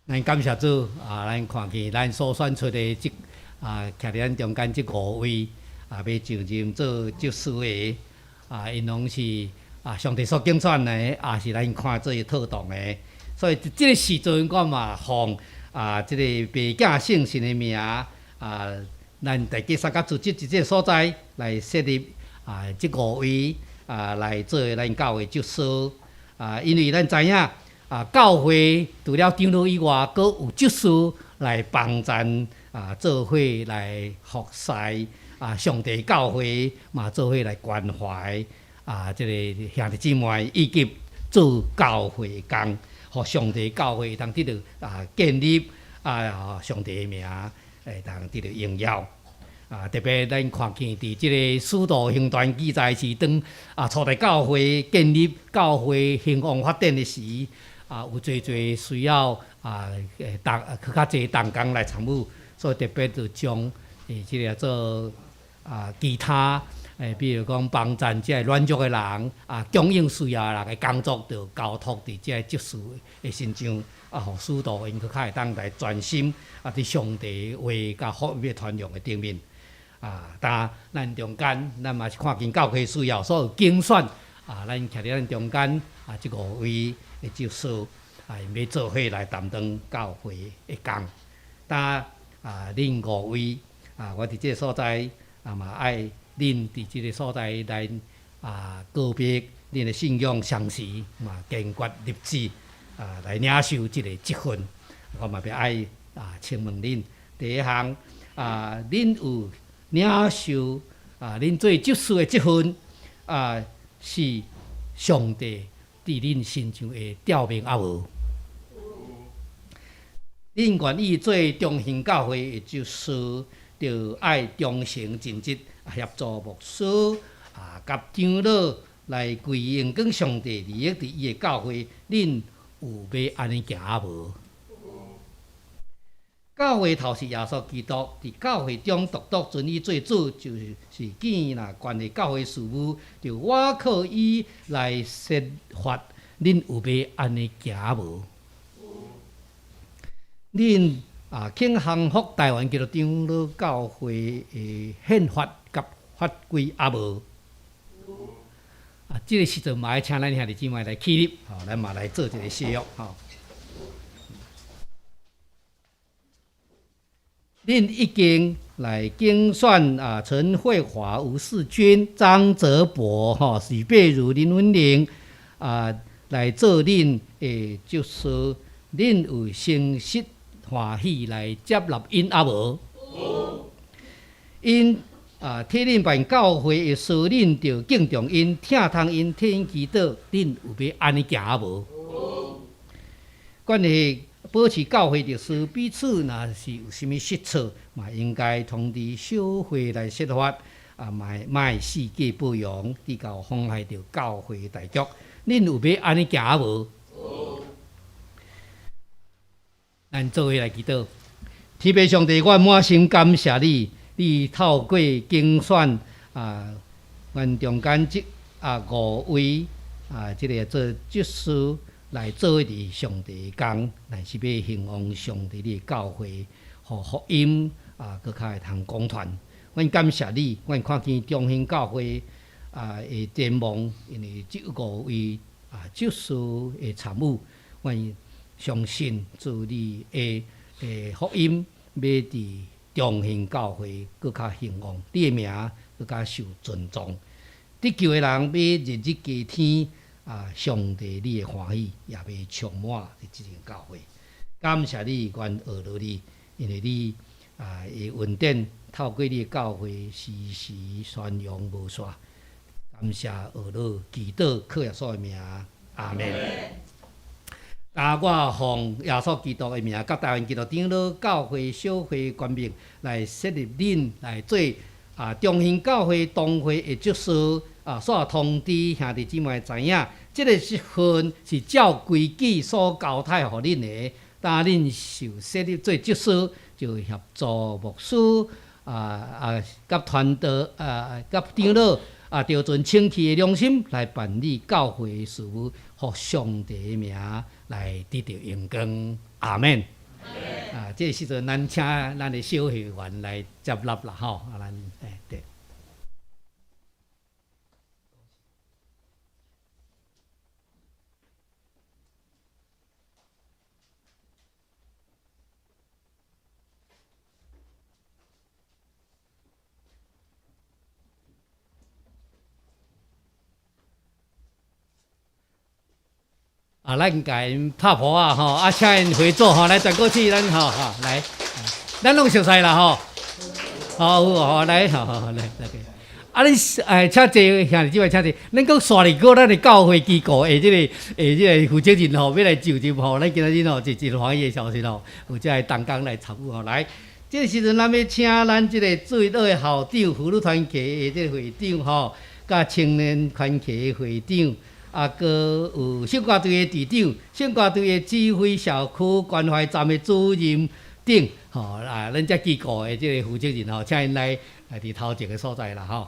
咱感謝主啊！咱看見咱所選出的這啊，徛佇咱中間這五位啊，欲就任做執事的啊，𪜶攏是啊上帝所揀選的，也是咱看做妥當的。所以佇這个時陣，我嘛奉啊這个白囝聖神的名啊，咱大家三甲組織佇這个所在來設立啊這五位啊來做咱教會執事啊，因為咱知影。啊，教會除了長老以外，閣有執事來幫贊啊，做伙來服侍啊，上帝教會嘛做伙來關懷啊，這个兄弟姊妹以及做教會工，予上帝教會會當得著啊建立啊，上帝的名會當得著榮耀。啊，特別咱看見佇這个使徒行傳記載是當啊初代教會建立教會興旺發展的時，啊有濟濟需要啊同閣較濟同工來參與，所以特別就將這个做啊其他比如講幫贊這个軟弱的人啊供應需要的人的工作，就交託佇這个執事的身上。啊，予使徒𪜶閣較會當來專心啊，佇上帝話佮福音傳揚的頂面。啊，但咱中間，咱嘛是看見教會需要，所以揀選啊，咱徛佇咱中間啊，這五位的執事啊，𪜶欲做伙來擔當教會的工。但啊，恁五位啊，我佇這个所在啊嘛愛恁佇這个所在來啊告別恁的信仰相誓，嘛堅決立志啊來領受這个職分。我嘛欲愛啊，請問恁第一項啊，恁有領受啊，恁做執事的職分啊，是上帝佇恁身上的召命抑無？恁願意做中興教會的執事，著愛忠誠盡職，協助牧師啊，佮長老來歸榮光上帝利益佇伊的教會，恁有欲按呢行抑無？教會頭是耶穌基督，佇教會中獨獨尊伊做主，就是見若關係教會事務，就倚靠伊來設法。恁有欲按呢行無？恁啊，肯降服台灣基督長老教會的憲法佮法規抑無？啊，這个時陣嘛愛請咱兄弟姊妹來起立，吼，咱嘛來做一个誓約，吼。恁已經來揀選啊，陳慧華、吳世軍、張澤博、吼許貝如、林文玲啊，來做恁的執事，恁有誠實歡喜來接納𪜶抑無？𪜶啊，替恁辦教會的事，恁著敬重𪜶、疼痛𪜶、替𪜶祈禱，恁有欲按呢行抑無？關係保持教會秩序，彼此若是有啥物失措，嘛應該通知小會來說法，啊，莫四界報揚，直到妨害著教會大局。恁有欲按呢行抑無？咱做伙來祈禱，天父上帝，我滿心感謝你，你透過揀選啊，阮中間這啊五位啊，這个做執事來做佇上帝的工，咱是欲興旺上帝的教會，予福音啊，閣較會通廣傳。阮感謝你，阮看見中興教會啊的展望，因為這五位啊執事的參與，阮相信主你的福音欲佇中興教會閣較興旺，你的名閣較受尊重。得救的人欲日日加添啊，上帝你的歡喜也欲充滿佇這間教會。感謝你，阮學落你，因為你啊的恩典透過你的教會時時宣揚無煞。感謝學落祈禱，靠耶穌的名，阿門。啊，我奉耶穌基督的名，佮台灣基督長老教會小會權柄來設立恁來做中興教會同會的執事啊，煞通知兄弟姊妹知影，這个職分是照規矩所交託予恁的。當恁受設立做執事，就協助牧師佮傳道佮長老著盡清氣的良心來辦理教會事務，予上帝的名來得著榮光。阿們。這个時陣，咱請咱的小會員來接納啦，吼！咱對。咱共𪜶拍噗仔吼，請𪜶回座吼，來轉過去，咱吼吼來，咱攏熟似啦吼，好好來，好好來來。你請坐，兄弟姊妹請坐。咱閣紲入閣咱的教會機構的這个負責人吼，欲來就任吼，咱今仔日吼是真歡喜的消息吼，有遮个同工來參與吼。來，這个時陣咱欲請咱這个主日學的校長、婦女團契的這个會長吼，佮青年團契的會長。閣有聖歌隊的隊長、聖歌隊的指揮、社區關懷站的主任等，吼咱遮機構的這个負責人吼，請𪜶來來佇頭前的所在啦，吼。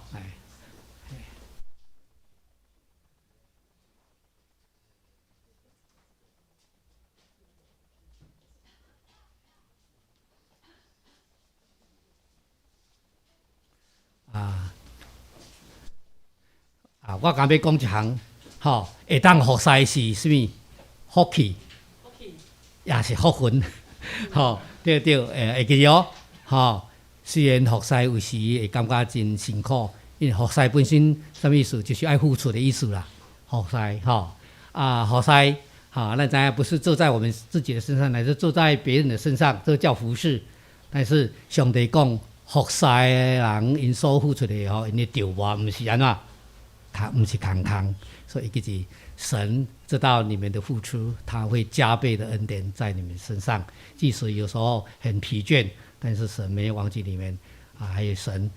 我敢欲講一項，吼，會當服侍是啥物？福氣，也是福分，吼，對對，會記哦，吼。雖然服侍有時會感覺真辛苦，因為服侍本身啥物意思？就是愛付出的意思啦。服侍，吼，服侍，吼，咱知影不是做在我們自己的身上，乃是做在別人的身上，這叫服侍。但是上帝講，服侍的人𪜶所付出的吼，𪜶的籌報毋是按怎？毋是空空，所以其實神知道你們的付出，他會加倍的恩典在你們身上。即使有時候很疲倦，但是神沒有忘記你們啊！還有神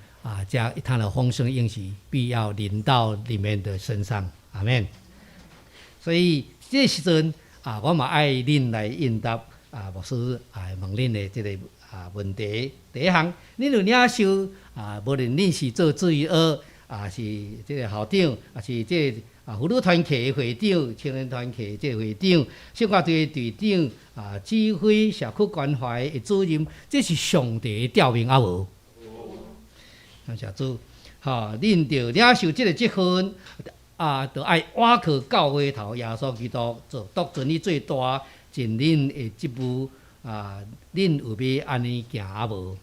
將他的豐盛應許必要臨到你們的身上。阿們。所以這時陣我嘛愛恁來應答牧師問恁的這個問題。第一項，恁有領受無論恁是做主日學，是這个校長，是這个婦女團契的會長、青年團契這个會長、聖歌隊的隊長、指揮社區關懷的主任，這是上帝的調命抑無？感謝主，吼，恁著領受這个職分，著愛倚靠教會頭耶穌基督做獨尊你最大盡恁的職務，恁有欲按呢行抑無？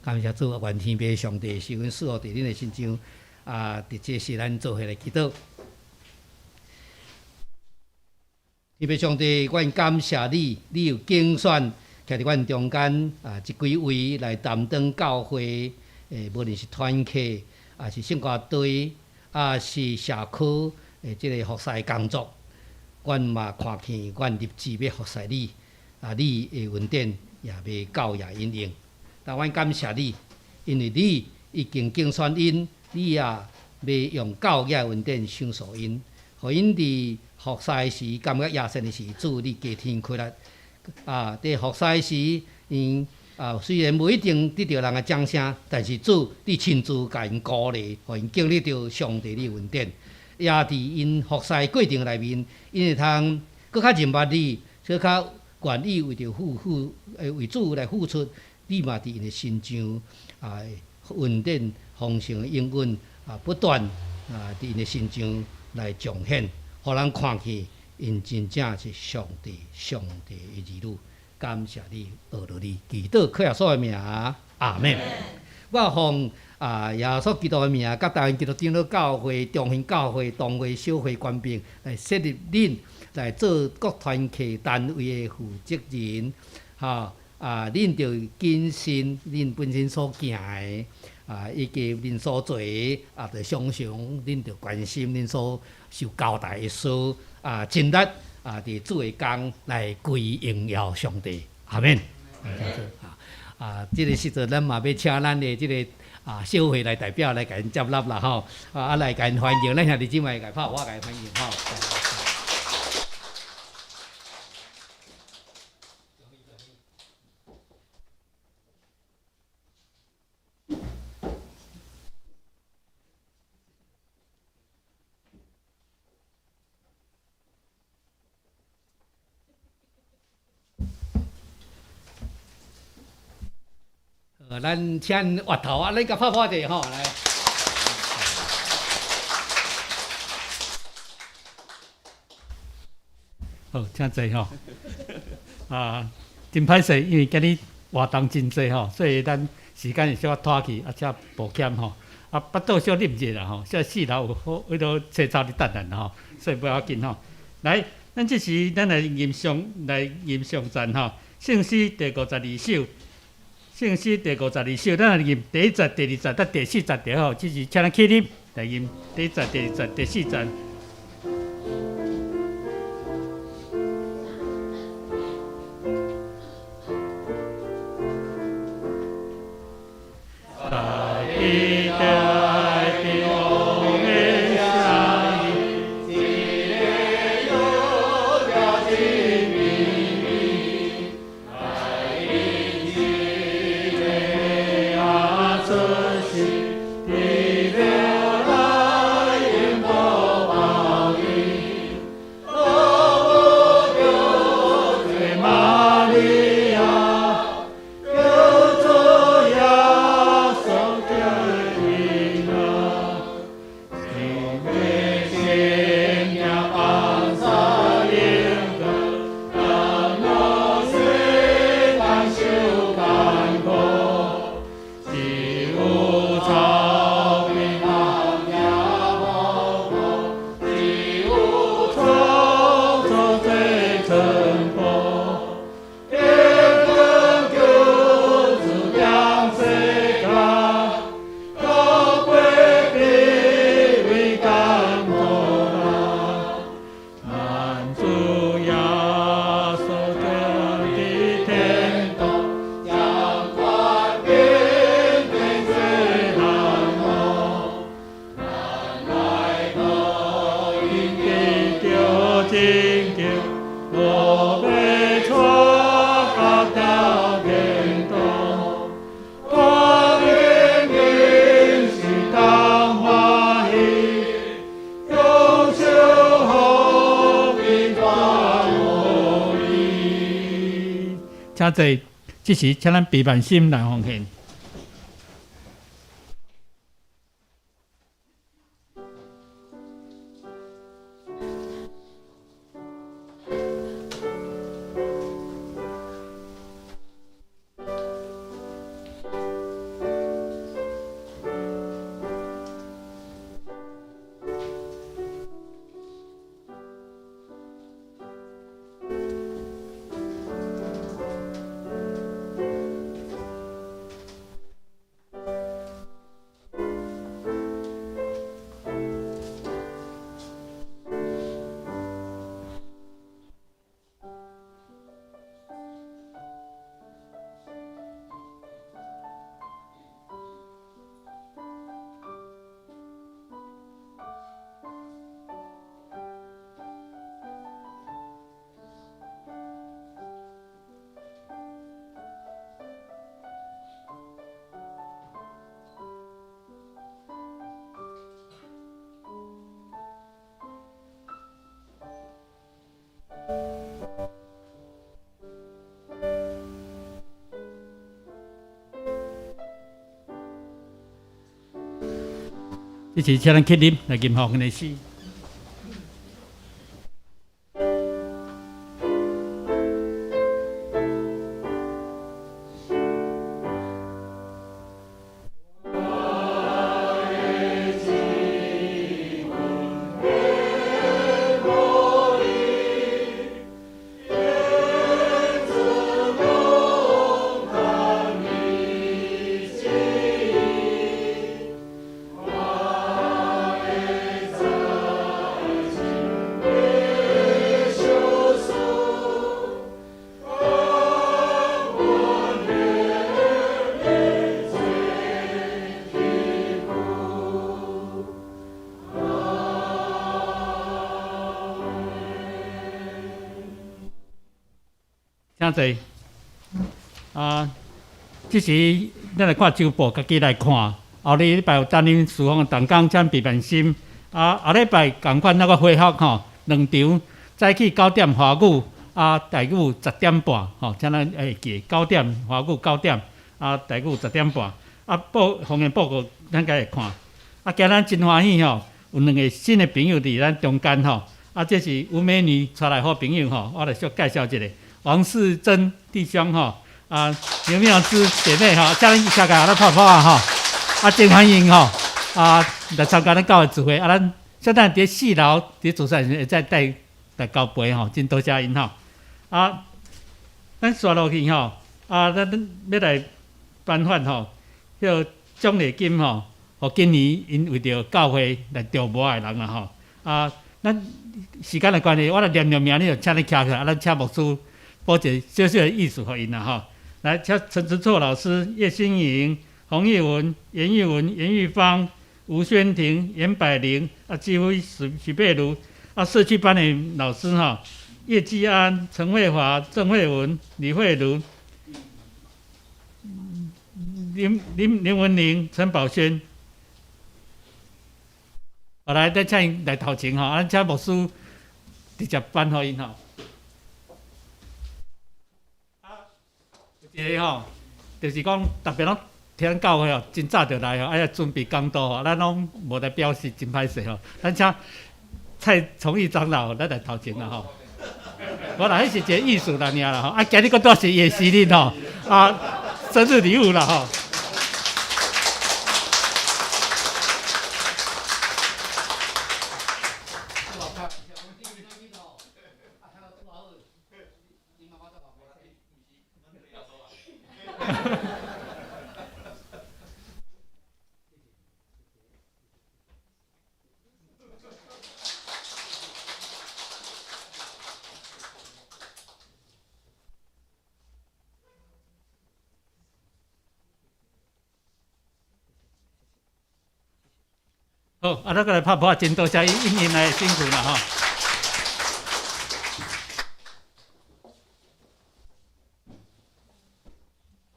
感謝主，願天父上帝賜恩賜福佇恁的身上。佇這時咱做伙來祈禱。天父上帝，阮感謝你，你有揀選徛佇阮中間這幾位來擔當教會，無論是團契，是聖歌隊，是社區的這个服侍工作，阮嘛看見，阮立志欲服侍你，你的恩典也欲教掖𪜶用。但阮感謝你，因為你已經揀選𪜶，你也欲用教業恩典賞賜𪜶，予𪜶佇服侍時感覺野生的時，主你加添氣力。佇服侍時，𪜶雖然無一定得著人的掌聲，但是主你親自共𪜶鼓勵，予𪜶經歷著上帝的恩典。也佇𪜶服侍過程內面，𪜶會通閣較認捌你，閣較願意為著付付為主來付出。你嘛佇𪜶的身上恩典豐盛的應允不斷佇𪜶的身上來彰顯，予人看見𪜶真正是上帝上帝的兒女。感謝你，阿羅你，祈禱靠耶穌的名，阿們。我奉耶穌基督的名，佮台灣基督長老教會、中興教會、同會小會權柄來設立恁來做各團契單位的負責人，吼。恁著謹慎恁本身所行的，以及恁所做的，著常常恁著關心恁所受交代的事，盡力啊，佇主的工來歸榮耀上帝，阿們。啊啊！這个時陣，咱嘛欲請咱的這个小會來代表來共𪜶接納啦吼，啊來共𪜶歡迎，咱兄弟姊妹共拍我共歡迎吼。咱請越頭啊，咱共拍破者吼來。好，請坐吼。啊，真歹勢，因為今日活動真濟吼，所以咱時間會小可拖去，啊，且抱歉吼。啊，腹肚小啉者啦吼，小四樓有好彼落青草佇等咱吼，所以無要緊吼。來，咱這時咱來吟誦來吟誦讚吼，聖詩第五十二首。聖詩第五十二首，咱來吟第一節、第二節佮第四節著好。這時請咱起立來吟第一節、第二節、第四節。請坐，這時請咱閉萬心來奉獻。這時請咱起立來吟奉獻的詩。我請坐。啊，這時咱來看週報，家己來看。後禮拜有擔任事奉的同工，請備萬心。啊，後禮拜仝款那個恢復吼，兩場早起9點華語，啊，台語10點半吼，請咱會記九點華語九點，啊，台語十點半。啊，報奉獻報告咱家會看。啊，今咱真歡喜吼，有兩个新的朋友佇咱中間吼。啊，這是吳美女帶來好朋友吼，我來小介紹一下王世珍弟兄吼，啊，劉妙芝姐妹吼，請恁下個來拍拍啊吼。啊，真歡迎吼，啊，來參加咱教會聚會。啊，咱小等佇四樓佇主持人會再帶來交杯吼，真多謝𪜶吼。啊，咱紲落去吼，啊，咱欲來頒發吼，彼个獎勵金吼，予今年𪜶為著教會來著無的人啊吼。啊，咱時間的關係，我來念念名，你就請你徛起來，啊，咱請牧師補一個小小的意思予𪜶啦吼。來，請陳志錯老師、葉新穎、洪玉文、嚴玉文、嚴玉芳、吳宣婷、嚴百玲、啊，志輝、許許貝如、啊，社區班的老師吼，葉繼安、陳慧華、鄭慧文、李慧茹、林林林文玲、陳寶軒。後來再請𪜶來頭前吼，啊，請牧師直接頒予𪜶吼。啊，有一個吼，就是講特別攏聽教會吼，真早就來吼，啊，準備講道吼，咱攏無來表示，真歹勢吼。咱請蔡崇義長老，咱來頭前啦吼。無啦，彼是一個意思啦，爾啦吼。啊，今日閣拄是伊的生日吼，啊，生日禮物啦吼。好，啊，咱閣來拍噗仔，真多謝𪜶一年來的辛苦啦吼。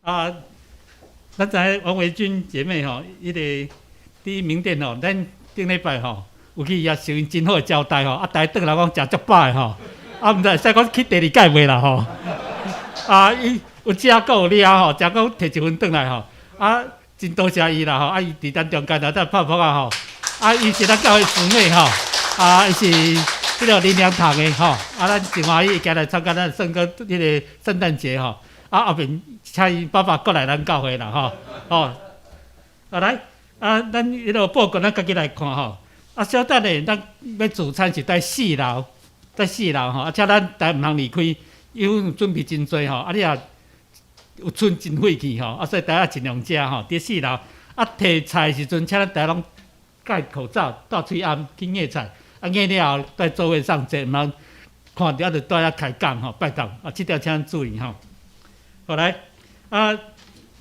啊，咱知影王維君姐妹吼，伊个佇緬甸吼，咱頂禮拜吼有去遐受𪜶真好的招待吼，啊，逐家轉來講食足飽的吼，啊，毋知會使講去第二屆袂啦吼。啊，伊有食閣有掠吼，食閣提一份轉來吼，啊，真多謝伊啦吼，啊，伊佇咱中間來咱拍噗仔吼。啊，伊是咱教會姊妹吼，啊，伊是彼个林良堂的吼，啊，咱真歡喜伊今來參加咱聖歌彼个聖誕節吼，啊，後面請伊爸爸閣來咱教會啦吼，吼，啊來，啊，咱彼个報告咱家己來看吼，啊，小等下咱欲聚餐是佇四樓，佇四樓吼，啊，請咱逐家毋通離開，因為準備真濟吼，啊，你若有賰真費氣吼，啊，所以大家盡量食吼，佇四樓，啊，提菜的時陣，請咱逐家攏戴口罩、戴喙罨去夾菜，啊，夾了後佇座位上坐，毋通看著啊，就蹛遐開講吼，拜託，啊，這點請咱注意吼。好來，啊，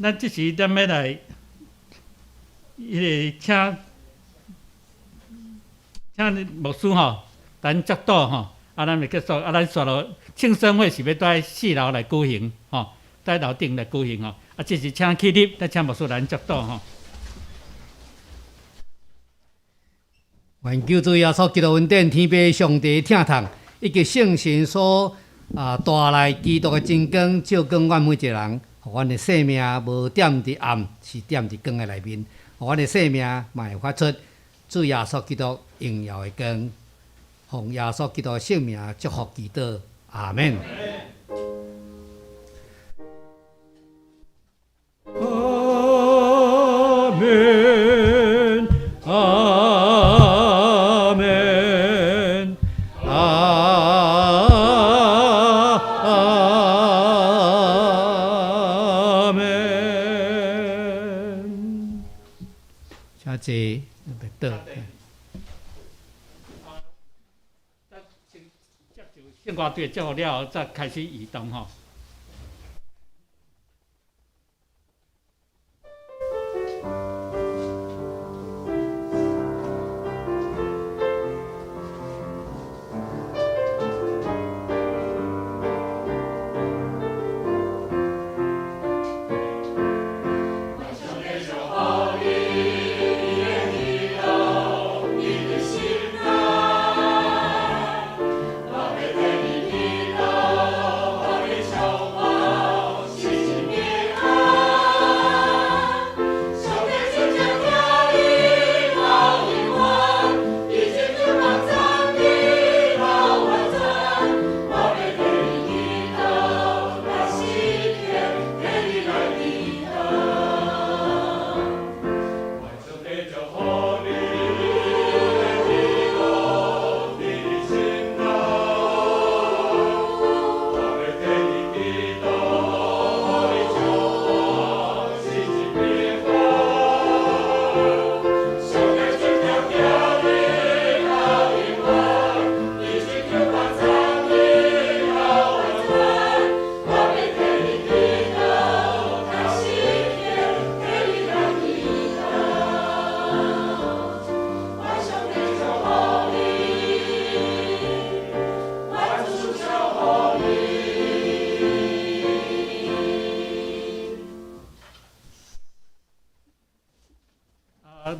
咱這時咱欲來，彼個請請牧師吼，咱祝禱吼，啊，咱就結束，啊，咱紲落慶生會是欲佇四樓來舉行吼，佇樓頂來舉行吼，啊，這時請起立，咱請牧師來祝禱吼。願救主耶穌基督恩典、天父上帝疼痛，以及聖神所啊帶來基督的真光，照光阮每一个人，予阮的生命無踮佇暗，是踮佇光的內面，予阮的生命嘛會發出主耶穌基督榮耀的光。奉耶穌基督的聖名祝福祈禱，阿們。阿們，阿們，阿們。請坐，別倒。咱先接受聖歌隊祝福了後，再開始移動吼。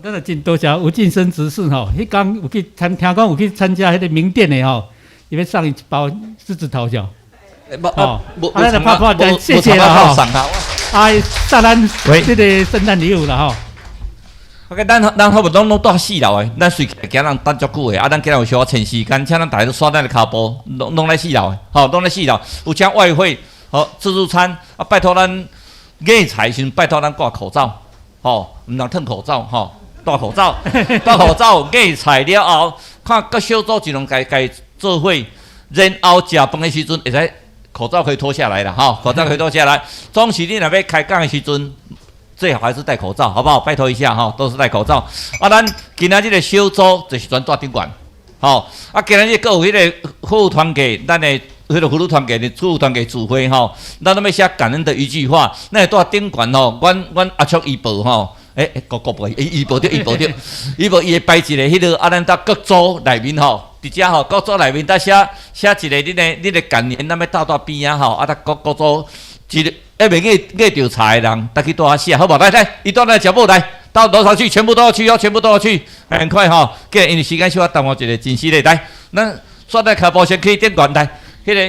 咱就真多謝吳進生執事吼，彼工有去參，聽講有去參加彼個明殿的吼，伊欲送伊一包獅子頭像。哦，啊，咱就拍拍，謝謝啦吼。啊，送咱這個聖誕禮物啦吼。 OK，咱好無攏攏蹛四樓的，咱隨行人等足久的，啊，咱今日有小可趁時間，請咱大家煞咱的跤步，攏攏來四樓的，吼，攏來四樓。有請外燴，好自助餐，啊，拜託咱買菜時陣拜託咱掛口罩，吼，毋通褪口罩，吼，戴口罩，戴口罩。買菜了後，看各小組盡量共共做伙，然後食飯的時陣會使口罩可以脫下來啦，吼，口罩可以脫下來。總是你若欲開講的時陣，最好還是戴口罩，好不好？拜託一下哈，都是戴口罩。啊，咱今仔這個小組就是全蹛頂懸，吼。啊，今仔日閣有彼個服務團契，咱的彼個婦女團契的主團契聚會吼，咱攏欲寫感恩的一句話。咱會蹛頂懸吼，阮阮阿叔伊報吼，欸，國國報，伊伊報著，伊報著，伊報伊會擺一个彼個，啊，咱到各組內面吼，佇遮吼，各組內面搭寫寫一个恁的恁的感言，咱欲倒蹛邊仔吼，啊，搭各各組一个。還未愛愛著柴的人，搭去蹛遐寫，好無？來來，伊蹛來食某來，到樓上去，全部都要去哦，全部都要去，很快吼。今因為時間小可耽誤一下，真失禮。來，咱煞咱跤步先去頂懸來，彼個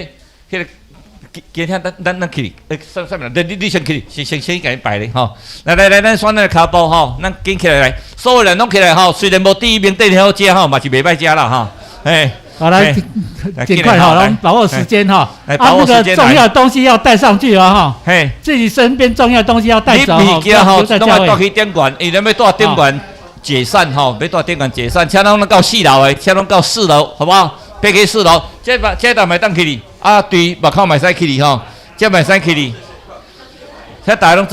彼個，今天咱咱咱去，欸，啥啥物？你你你先去，先先先共伊擺咧吼。來來來，咱煞咱跤步吼，咱緊起來來，所有人攏起來吼。雖然無第一名第二好食吼，嘛是袂䆀食啦吼。嘿。好來，盡快好，來把握時間哈。啊，那個重要東西要帶上去啊哈。嘿，自己身邊重要東西要帶走。你物件吼，攏愛帶去頂懸，因為欲蹛頂懸解散吼，欲蹛頂懸解散，請攏到四樓的，請攏到四樓，好不好？別去四樓，這把這搭會當去哩，啊，對，外口嘛會使去哩吼，這嘛會使去哩，請大家攏做。